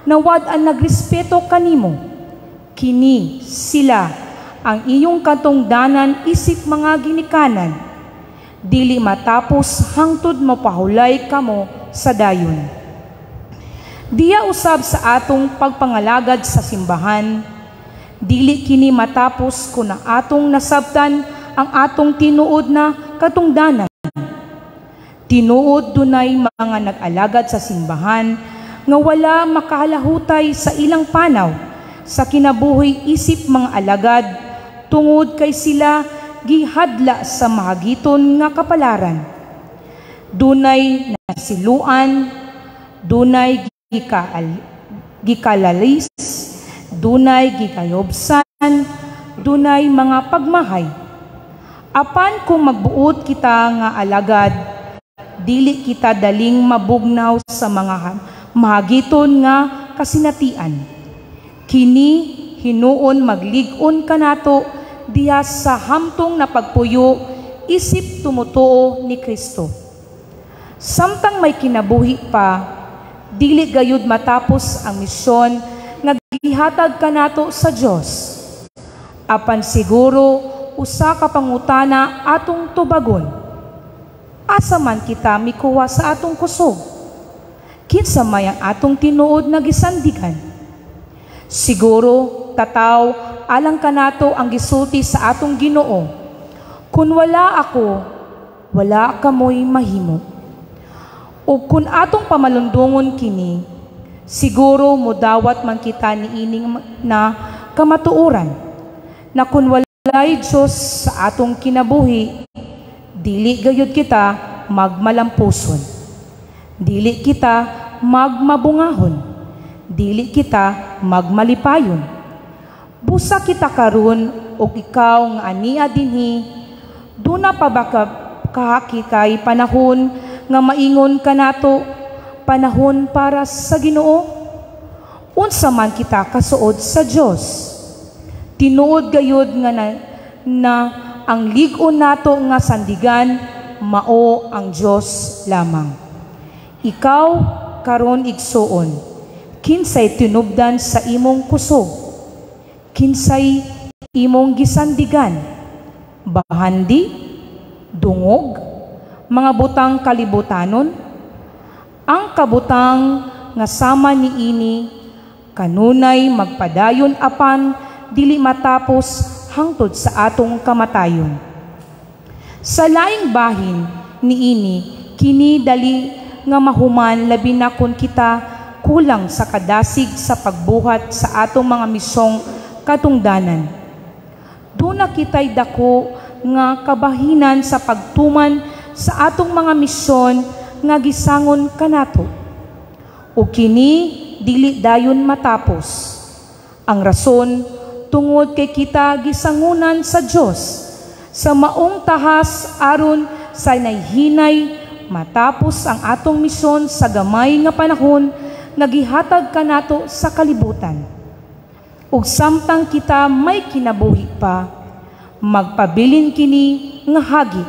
[SPEAKER 8] na wad-an nagrespeto kanimo, kini sila ang iyong katungdanan isip mga ginikanan. Dili matapos hangtod mapahulay kamo sa dayon. Diya usab sa atong pagpangalagad sa simbahan, dili kini matapos kun ang atong nasabtan ang atong tinuod na katungdanan. Tinuod dunay mga nag-alagad sa simbahan nga wala makahalahutay sa ilang panaw sa kinabuhi isip mga alagad, tungod kay sila gihadla sa mahagiton nga kapalaran. Dunay nasiluan, dunay gikalalis, dunay gikayobsan, dunay mga pagmahay. Apan kung magbuot kita nga alagad, dili kita daling mabugnaw sa mga mahagiton nga kasinatian. Kini hinuon maglig-on kanato diha sa hamtong na pagpuyo isip tumutuo ni Kristo. Samtang may kinabuhi pa, dili gayud matapos ang misyon nga gihatag kanato sa Dios. Apan siguro usa ka pangutana atong tubagon. Asa man kita mikuha sa atong kusog? Kinsa may ang atong tinuod na gisandigan? Siguro tataw alang kanato ang gisulti sa atong Ginoo. Kun wala ako, wala kamoy mahimo. O kun atong pamalundungon kini, siguro modawat man kita niining na kamatuoran na kun walay Dios sa atong kinabuhi, dili gayud kita magmalampuson, dili kita magmabungahon, dili kita magmalipayon. Busa kita karon og ikaw nga ania dinhi, duna pa ba kahakikay panahon nga maingon kanato, panahon para sa Ginoo? Unsa man kita kasuod sa Dios? Tinuod gayud nga na ang lig-on nato nga sandigan mao ang Dios lamang. Ikaw karon igsuon, kinsay tinubdan sa imong kusog? Kinsay imong gisandigan? Bahandi, dungog, mga butang kalibutanon? Ang kabutang nga sama niini kanunay magpadayon apan dili matapos hangtod sa atong kamatayon. Sa laing bahin niini kini dali nga mahuman, labi na kun kita kulang sa kadasig sa pagbuhat sa atong mga misyong katungdanan. Duna kita'y dako nga kabahinan sa pagtuman sa atong mga misyon nga gisangon kanato. O kini dili dayon matapos. Ang rason tungod kay kita gisangunan sa Dios sa maong tahas aron sa hinay matapos ang atong misyon sa gamay nga panahon nga gihatag kanato sa kalibutan. Ug samtang kita may kinabuhi pa, magpabilin kini nga hagi.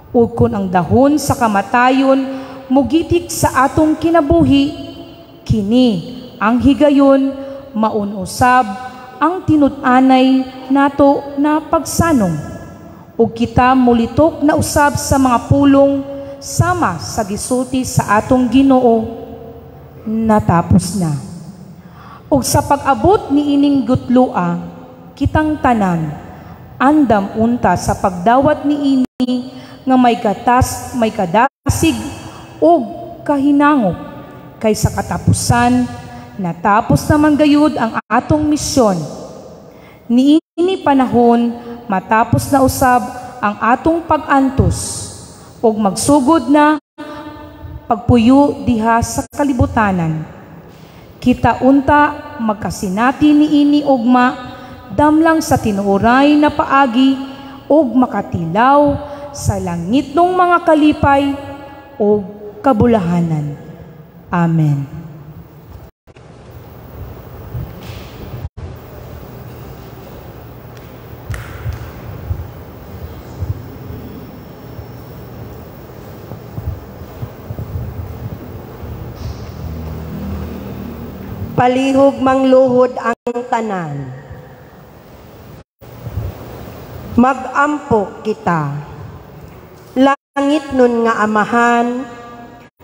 [SPEAKER 8] Ug kun ang dahon sa kamatayon mugitik sa atong kinabuhi, kini ang higayon maunusab ang tinud-anay nato na pagsanong. Ug kita mulitok na usab sa mga pulong sama sa gisulti sa atong Ginoo, natapos na. Ug sa pag-abot ni ining gutloa, kitang tanan andam unta sa pagdawat niini nga may gatas, may kadasig ug kahinangop, kay sa katapusan natapos naman gayud ang atong misyon. Niini panahon matapos na usab ang atong pag-antos ug magsugod na pagpuyo diha sa kalibutanan. Kita unta magkasinati niini ugma damlang sa tinuoray na paagi ug makatilaw sa langit ng mga kalipay ug kabulahanan. Amen.
[SPEAKER 1] Palihog mangluhod ang tanan. Magampo kita. Langit nun nga Amahan,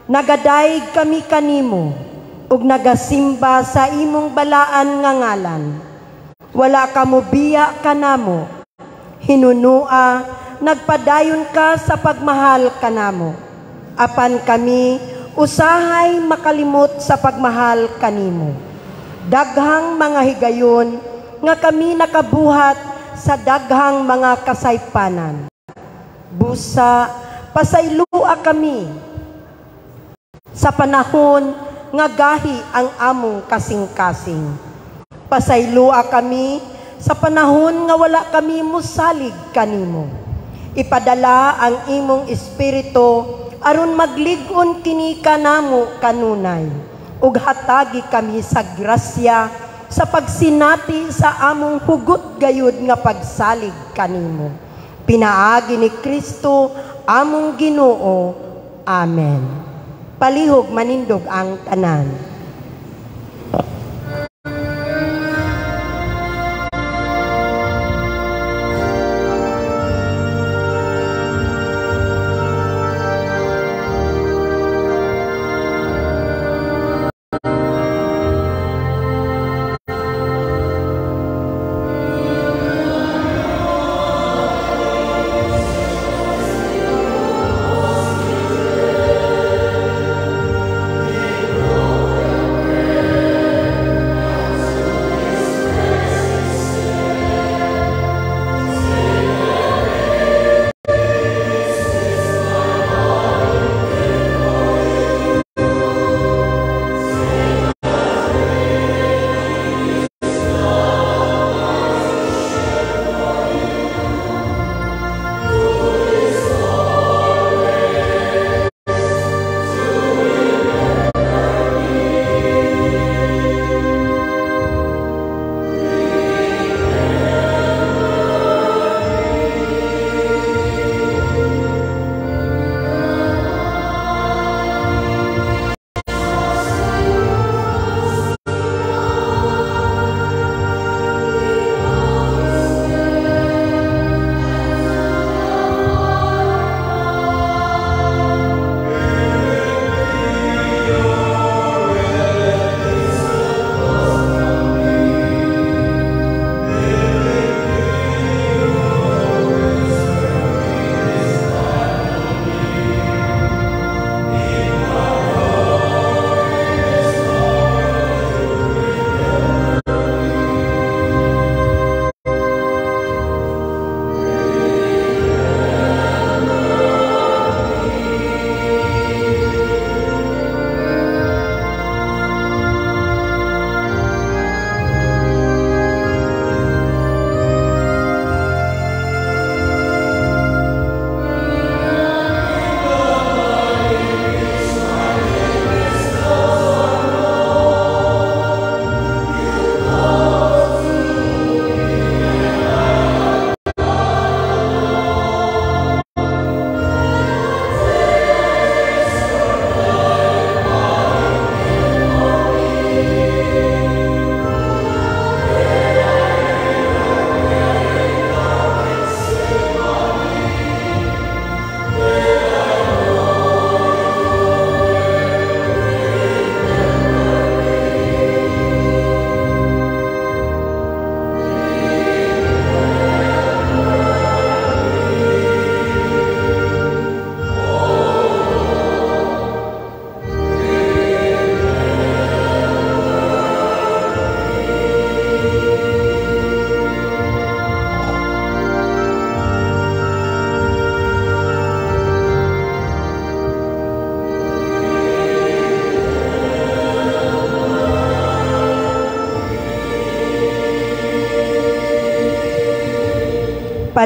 [SPEAKER 1] nagadayeg kami kanimo ug nagasimba sa imong balaan nga ngalan. Wala ka mobiya kanamo. Hinunua, nagpadayon ka sa pagmahal kanamo. Apan kami usahay makalimot sa pagmahal kanimo. Daghang mga higayon nga kami nakabuhat sa daghang mga kasaypanan. Busa, pasaylua kami sa panahon nga gahi ang among kasing-kasing. Pasaylua kami sa panahon nga wala kami musalig kanimo. Ipadala ang imong espiritu aron maglig-on kini kanamo kanunay, ug hatagi kami sa grasya sa pagsinati sa among hugot gayud nga pagsalig kanimo. Pinaagi ni Kristo among Ginoo. Amen. Palihog manindog ang tanan.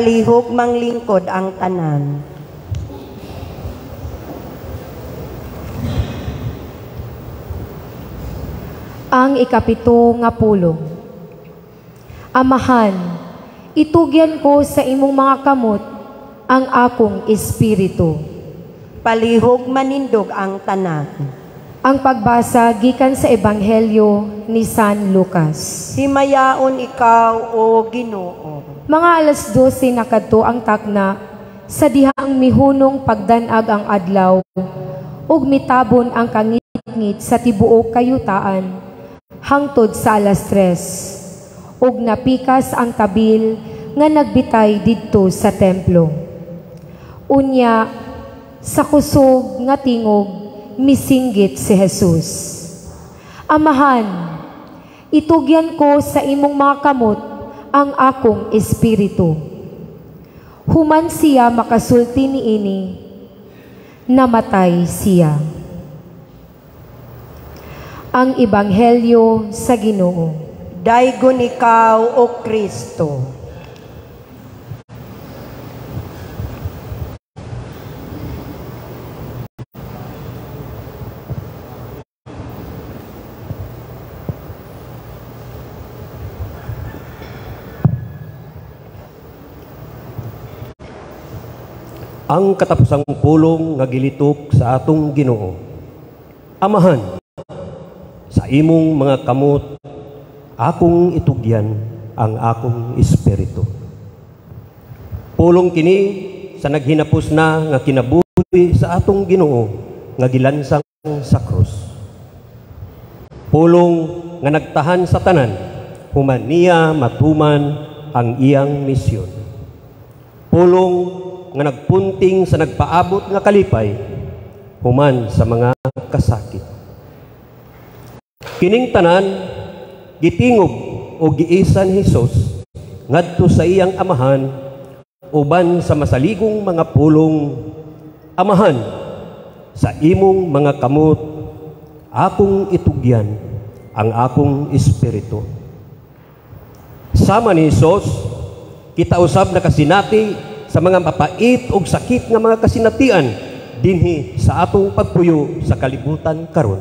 [SPEAKER 1] Palihog manglingkod ang tanan.
[SPEAKER 2] Ang ikapito nga pulong. Amahan, itugyan ko sa imong mga kamot ang akong espiritu.
[SPEAKER 1] Palihog manindog ang tanan.
[SPEAKER 2] Ang pagbasa gikan sa Ebanghelyo ni San Lucas.
[SPEAKER 1] Himayaon ikaw, o Ginoo.
[SPEAKER 2] Mga 12:00 na kadto ang takna sa dihang mihunong pagdanag ang adlaw ug mitabon ang kangitngit sa tibuok kayutaan hangtod sa 3:00 ug napikas ang tabil nga nagbitay didto sa templo. Unya sa kusog nga tingog misinggit si Jesus. Amahan, itugyan ko sa imong mga kamot ang akong espiritu. Human siya makasulti niini, namatay siya. Ang Ebanghelyo sa Ginoo.
[SPEAKER 1] Daygon ikaw, O Kristo.
[SPEAKER 9] Ang katapusang pulong nga gilitok sa atong Ginoo. Amahan, sa imong mga kamot akong itugyan ang akong espiritu. Pulong kini sa naghinapos na nga kinabuhi sa atong Ginoo nga gilansang sa krus. Pulong nga nagtahan sa tanan human niya matuman ang iyang misyon. Pulong nga nagpunting sa nagpaabot nga kalipay human sa mga kasakit. Kining tanan gitingob o giisan Hesus ngadto sa iyang amahan uban sa masaligong mga pulong. Amahan, sa imong mga kamot akong itugyan ang akong espiritu. Sama ni Hesus, kita usab nakasinati sa mga mapait og sakit nga mga kasinatian dinhi sa atong pagpuyo sa kalibutan karon.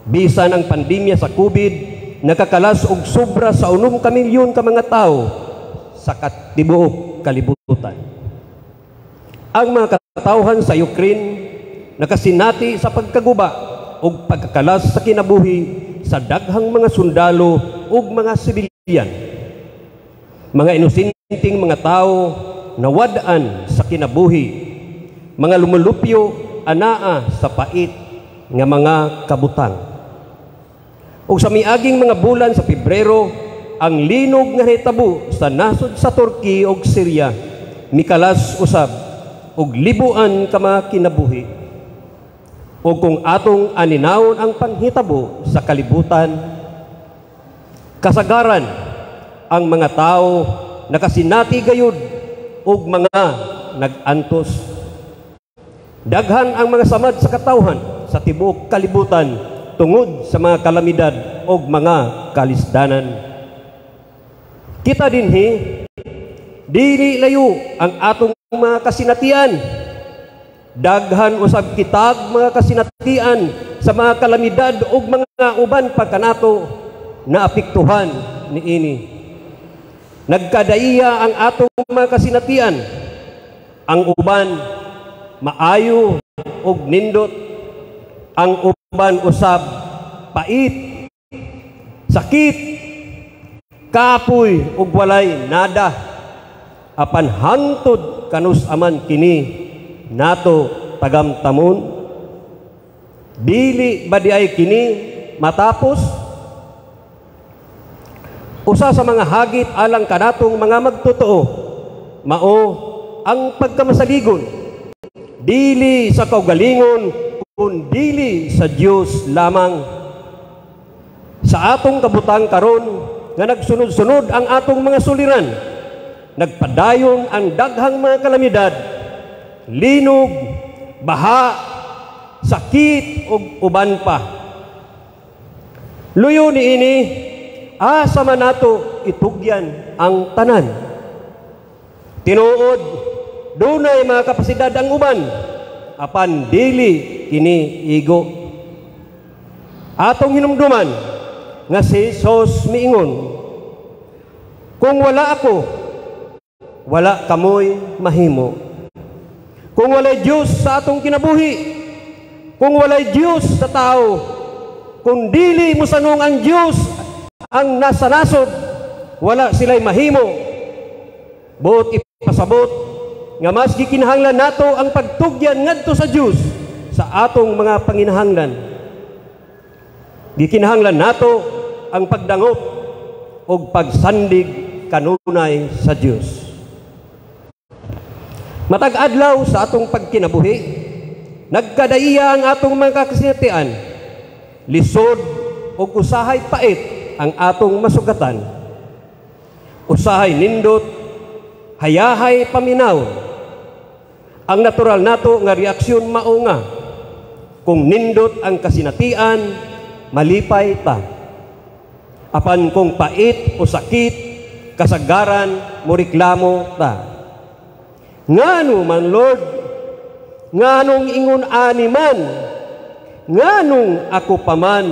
[SPEAKER 9] Bisan ang pandemya sa COVID nakakalas og sobra sa 6 ka milyon ka mga tawo sa tibuok kalibutan. Ang mga katawhan sa Ukraine nakasinati sa pagkaguba og pagkakalas sa kinabuhi sa daghang mga sundalo ug mga sibilyan. Mga inosenteng mga tawo nawad-an sa kinabuhi, mga lumulupyo anaa sa pait nga mga kabutang. Ug sa miaging mga bulan sa Pebrero, ang linog nga nahitabo sa nasod sa Turkey ug Syria mikalas usab og libuan ka mga kinabuhi. O kung atong aninawon ang panghitabo sa kalibutan, kasagaran ang mga tao nakasinati gayud og mga nag-antos. Daghan ang mga samad sa katawhan sa tibuok kalibutan tungod sa mga kalamidad og mga kalisdanan. Kita dinhi, dili layo ang atong mga kasinatian. Daghan usab kitag mga kasinatian sa mga kalamidad og mga uban pa kanato na apektuhan niini. Nagkadaiya ang atong mga kasinatian. Ang uban maayo og nindot, ang uban usab pait, sakit, kapoy ug walay nada. Apan hangtod kanus aman kini nato tagamtamon, dili ba di ay kini matapos? Usa sa mga hagit alang kanatong mga magtotoo mao ang pagkamasaligon, dili sa kaugalingon kun dili sa Dios lamang. Sa atong kabutang karon nga nagsunod-sunod ang atong mga suliran, nagpadayon ang daghang mga kalamidad, linog, baha, sakit ug uban pa. Luyo niini, asa man nato itugyan ang tanan? Tinuod, dunay mga kapasidad ang uban, apan dili kini igo. Atong hinumduman nga si Jesus miingon, "Kung wala ako, wala kamoy mahimo." Kung walay Diyos sa atong kinabuhi, kung walay Diyos sa tao, kung dili mosanong ang Diyos ang nasa nasod, wala sila'y mahimo. Buot ipasabot nga mas gikinahanglan nato ang pagtugyan ngadto sa Dios sa atong mga panginahanglan. Gikinahanglan nato ang pagdangop ug pagsandig kanunay sa Dios. Matag adlaw sa atong pagkinabuhi, nagkadaiya ang atong mga kasinatian, lisod ug usahay pait ang atong masugatan. Usahay nindot, hayahay paminaw. Ang natural nato nga reaksyon mao nga kung nindot ang kasinatian, malipay ta. Apan kung pait o sakit, kasagaran moreklamo ta. Ngano man, Lord? Nganong ingon ani man? Nganong ako pa man?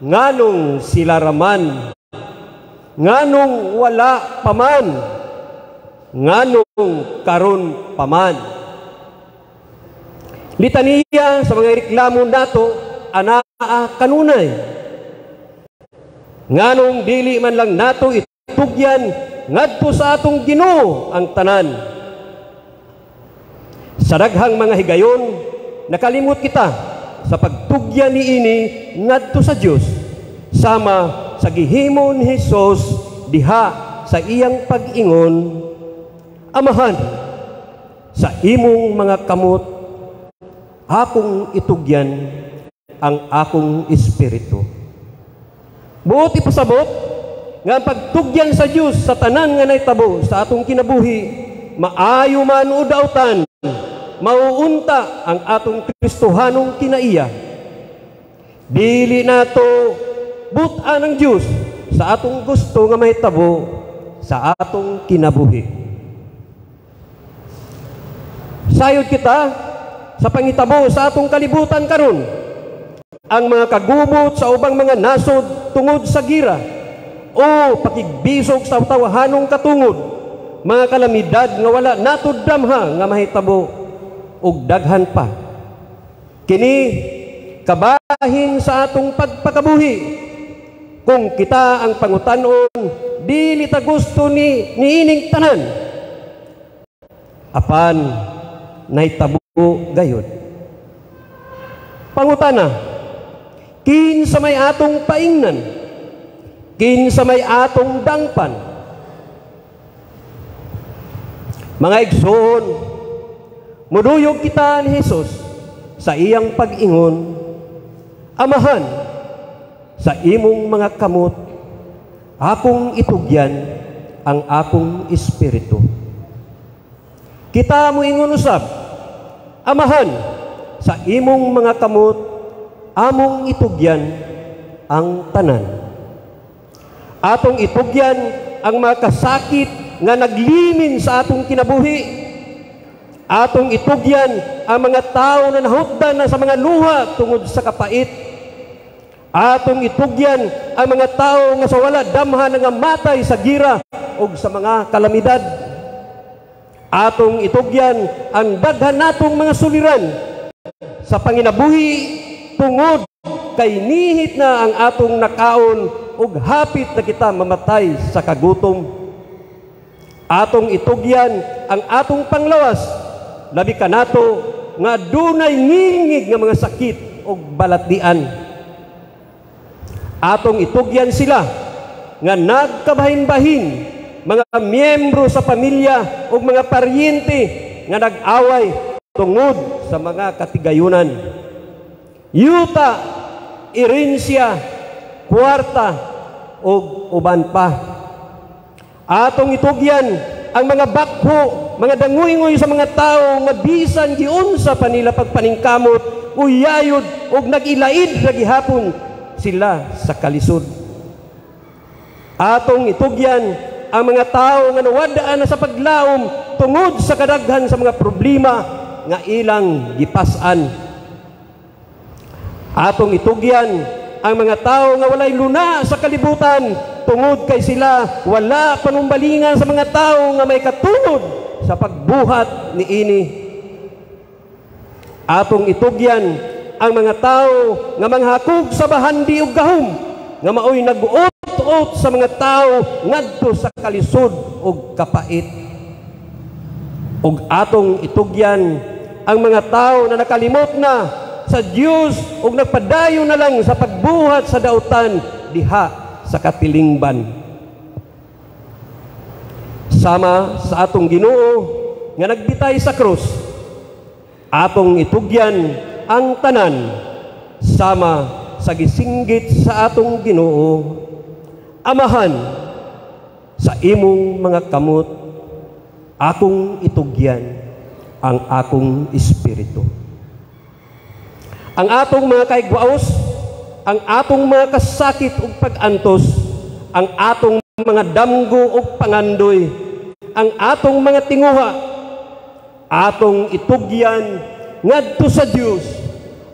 [SPEAKER 9] Nganong sila raman? Nganong wala pa man? Nganong karon pa man? Litaniya sa mga reklamo nato anaa kanunay. Nganong dili man lang nato itugyan ngadto sa atong Ginoo ang tanan. Sa daghang mga higayon, nakalimot kita sa pagtugyan niini ngadto sa Dios, sama sa gihimo ni Hesus diha sa iyang pag-ingon, "Amahan, sa imong mga kamot akong itugyan ang akong espiritu." Buot ipasabot nga ang pagtugyan sa Dios sa tanan nga nahitabo sa atong kinabuhi, maayo man o dautan, mauunta ang atong Kristohanong kinaiya. Dili nato butan ang Dios sa atong gusto nga mahitabo sa atong kinabuhi. Sayod kita sa pangitabo sa atong kalibutan karon, ang mga kagubot sa ubang mga nasod tungod sa gira o pakigbisog sa tawahanong katungod, mga kalamidad nga wala nato damha nga mahitabo, ug daghan pa. Kini kabahin sa atong pagpakabuhi. Kung kita ang pangutan-on, dili ta gusto ni niining tanan. Apan nahitabo gayud. Pangutana, kinsa may atong paingnan? Kinsa may atong dangpan? Mga igsoon, muduyog kita ni Hesus sa iyang pag-ingon, "Amahan, sa imong mga kamot akong itugyan ang akong espiritu." Kita moingon usab, "Amahan, sa imong mga kamot among itugyan ang tanan." Atong itugyan ang mga kasakit nga naglimin sa atong kinabuhi. Atong itugyan ang mga tao na nahutdan na sa mga luha tungod sa kapait. Atong itugyan ang mga tao nga sa wala damha nga matay sa gira o sa mga kalamidad. Atong itugyan ang daghan natong mga suliran sa panginabuhi tungod kay nihit na ang atong nakaon ug hapit na kita mamatay sa kagutom. Atong itugyan ang atong panglawas, labi kanato nga dunay ngingig nga mga sakit ug balatian. Atong itugyan sila nga nagkabahin-bahin, mga miyembro sa pamilya ug mga paryente nga nag-away tungod sa mga katigayunan. Yuta, erensya, kwarta ug uban pa. Atong itugyan ang mga bakho, mga danguyngoy sa mga tao nga bisan giunsa pa nila pagpaningkamot, uyayod ug nag-ilaid ra gihapon sila sa kalisod. Atong itugyan ang mga tao nga nawadaan na sa paglaom tungod sa kadaghan sa mga problema nga ilang gipas-an. Atong itugyan ang mga tao nga walay luna sa kalibutan tungod kay sila wala panumbalingan sa mga tao nga may katulod sa pagbuhat niini. Atong itugyan ang mga tao nga manghakog sa bahandi ug gahom nga maoy nag-uot-ut sa mga tao ngadto sa kalisod ug kapait. Ug atong itugyan ang mga tao na nakalimot na sa Dios ug nagpadayon na lang sa pagbuhat sa dautan diha sa katilingban. Sama sa atong Ginoo nga nagbitay sa krus, atong itugyan ang tanan sama sa gisinggit sa atong Ginoo, Amahan, sa imong mga kamot akong itugyan ang akong espiritu. Ang atong mga kaigwaos, ang atong mga kasakit ug pag-antos, ang atong mga damgo ug pangandoy, ang atong mga tinguha, atong itugyan ngadto sa Dios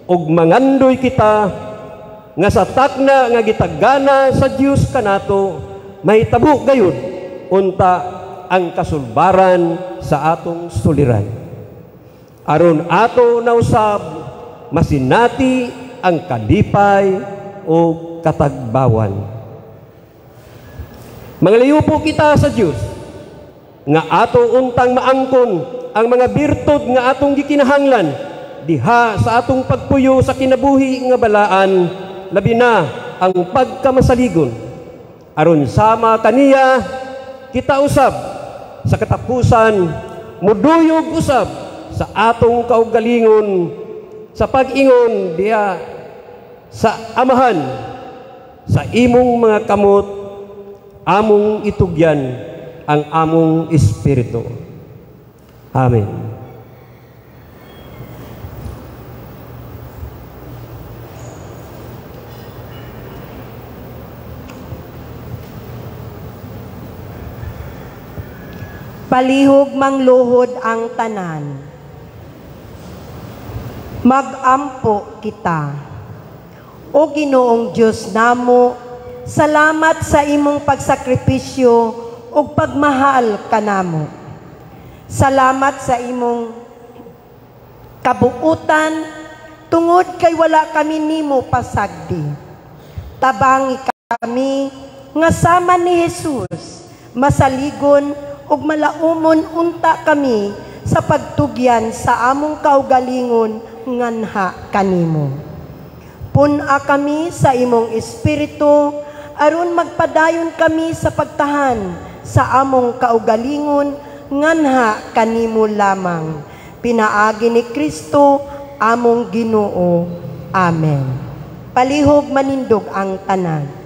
[SPEAKER 9] ug mangandoy kita nga sa takna nga gitagana sa Dios kanato mahitabo gayud unta ang kasulbaran sa atong suliran. Aron ato nausab masinati ang kalipay o katagbawan. Mangalayo po kita sa Dios nga ato untang maangkon ang mga birtud nga atong gikinahanglan diha sa atong pagpuyo sa kinabuhi nga balaan, labi na ang pagkamasaligon. Aron sama kaniya kita usab sa katapusan muduyog usab sa atong kaugalingon sa pag-ingon diha sa Amahan, sa imong mga kamot among itugyan ang among espiritu. Amen.
[SPEAKER 1] Palihog mangluhod ang tanan. Magampo kita. O Ginoong Dios namo, salamat sa imong pagsakripisyo ug pagmahal kanamo. Salamat sa imong kabuutan tungod kay wala kami nimo pasagdi. Tabangi kami nga sama ni Jesus, masaligon ug malaumon unta kami sa pagtugyan sa among kaugalingon nganha kanimo. Pun-a kami sa imong espiritu aron magpadayon kami sa pagtahan sa among kaugalingon nganha kanimo lamang. Pinaagi ni Kristo among Ginoo. Amen. Palihog manindog ang tanan.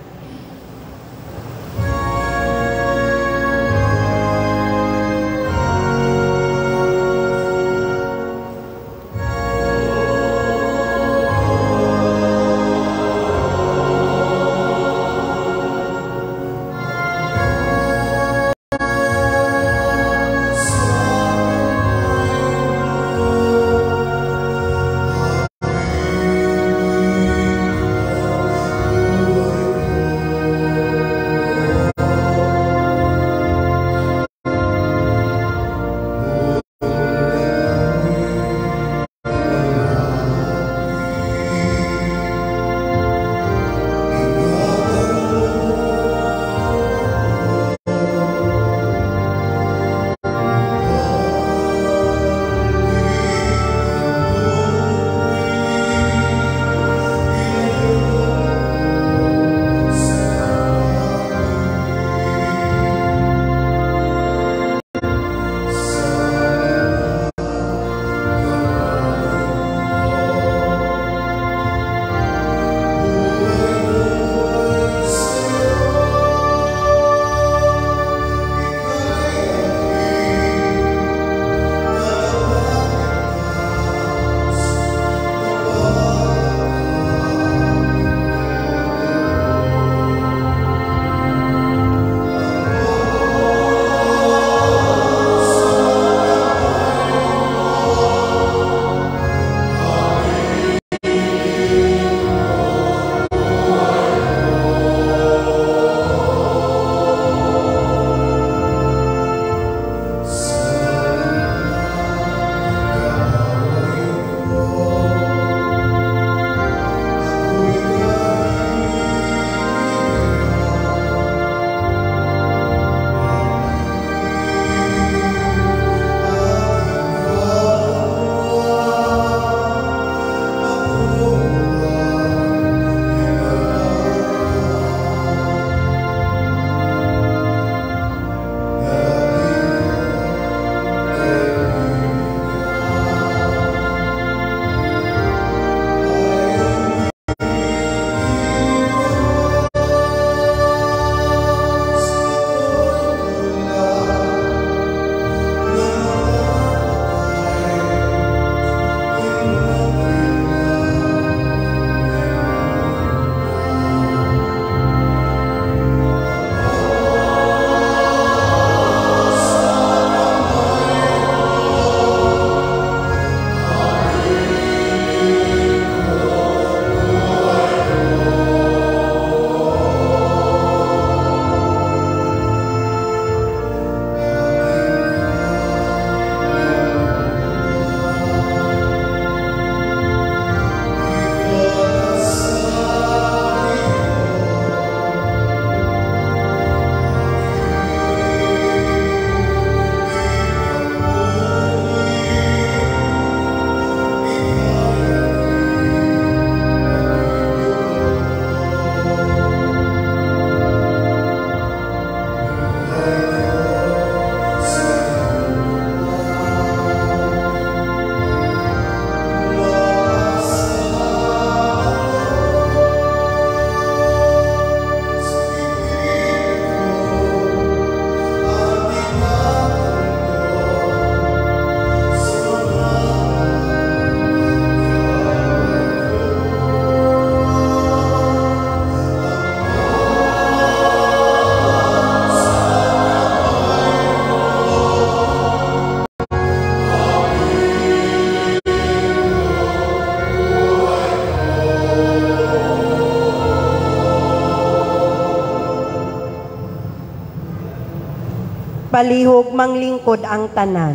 [SPEAKER 1] Palihog manglingkod ang tanan.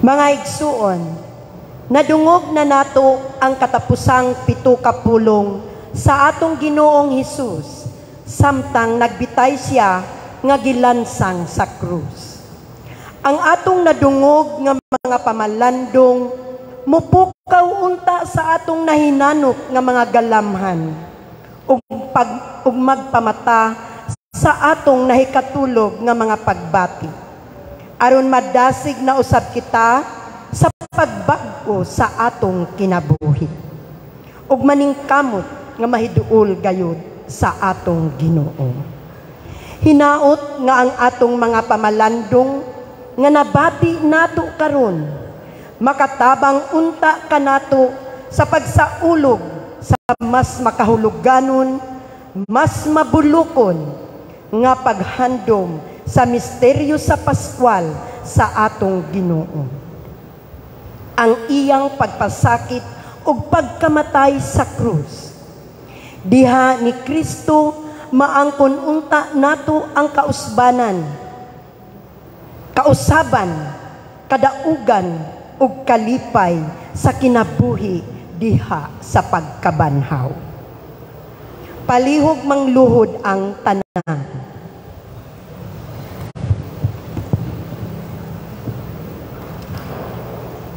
[SPEAKER 1] Mga igsuon, nadungog na nato ang katapusang 7 ka pulong sa atong Ginoong Hesus samtang nagbitay siya nga gilansang sa krus. Ang atong nadungog nga mga pamalandong mupukaw unta sa atong nahinanok nga mga galamhan ug magpamata sa atong nahikatulog nga mga pagbati, aron madasig na usab kita sa pagbag-o sa atong kinabuhi ug maningkamot nga mahiduol gayud sa atong Ginoo. Hinaot nga ang atong mga pamalandong nga nabati nato karon makatabang unta kanato sa pagsaulog sa mas makahuluganon, mas mabulukon nga paghandom sa misteryo sa Paskwal sa atong Ginoo. Ang iyang pagpasakit ug pagkamatay sa krus. Diha ni Kristo maangkon unta nato ang kausbanan, kausaban, kadaugan ug kalipay sa kinabuhi diha sa pagkabanhaw. Palihog mangluhod ang tanan.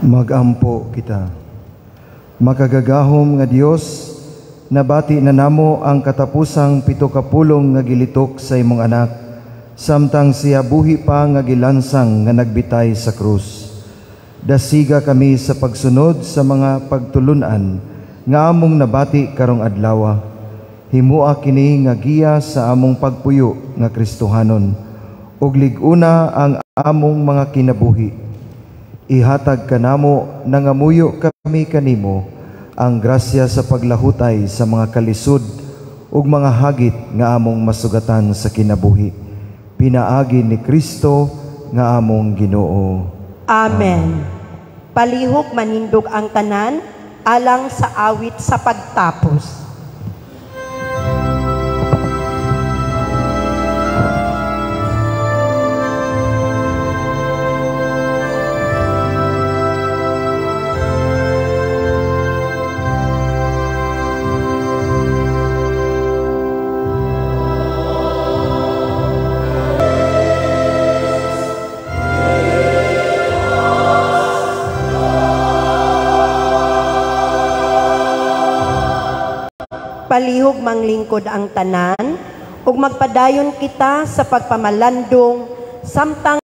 [SPEAKER 10] Magampo kita. Makagagahom nga Dios, nabati na namo ang katapusang 7 ka pulong nga gilitok sa imong anak, samtang siya buhi pa nga gilansang nga nagbitay sa krus. Dasiga kami sa pagsunod sa mga pagtulunan nga among nabati karong adlawa. Himua kini nga giya sa among pagpuyo nga Kristohanon, ug lig-una ang among mga kinabuhi. Ihatag kanamo nangamuyo kami kanimo ang grasya sa paglahutay sa mga kalisod ug mga hagit nga among masugatan sa kinabuhi. Pinaagi ni Kristo nga among Ginoo.
[SPEAKER 1] Amen. Palihog manindog ang tanan alang sa awit sa pagtapos. Palihog manglingkod ang tanan ug magpadayon kita sa pagpamalandong samtang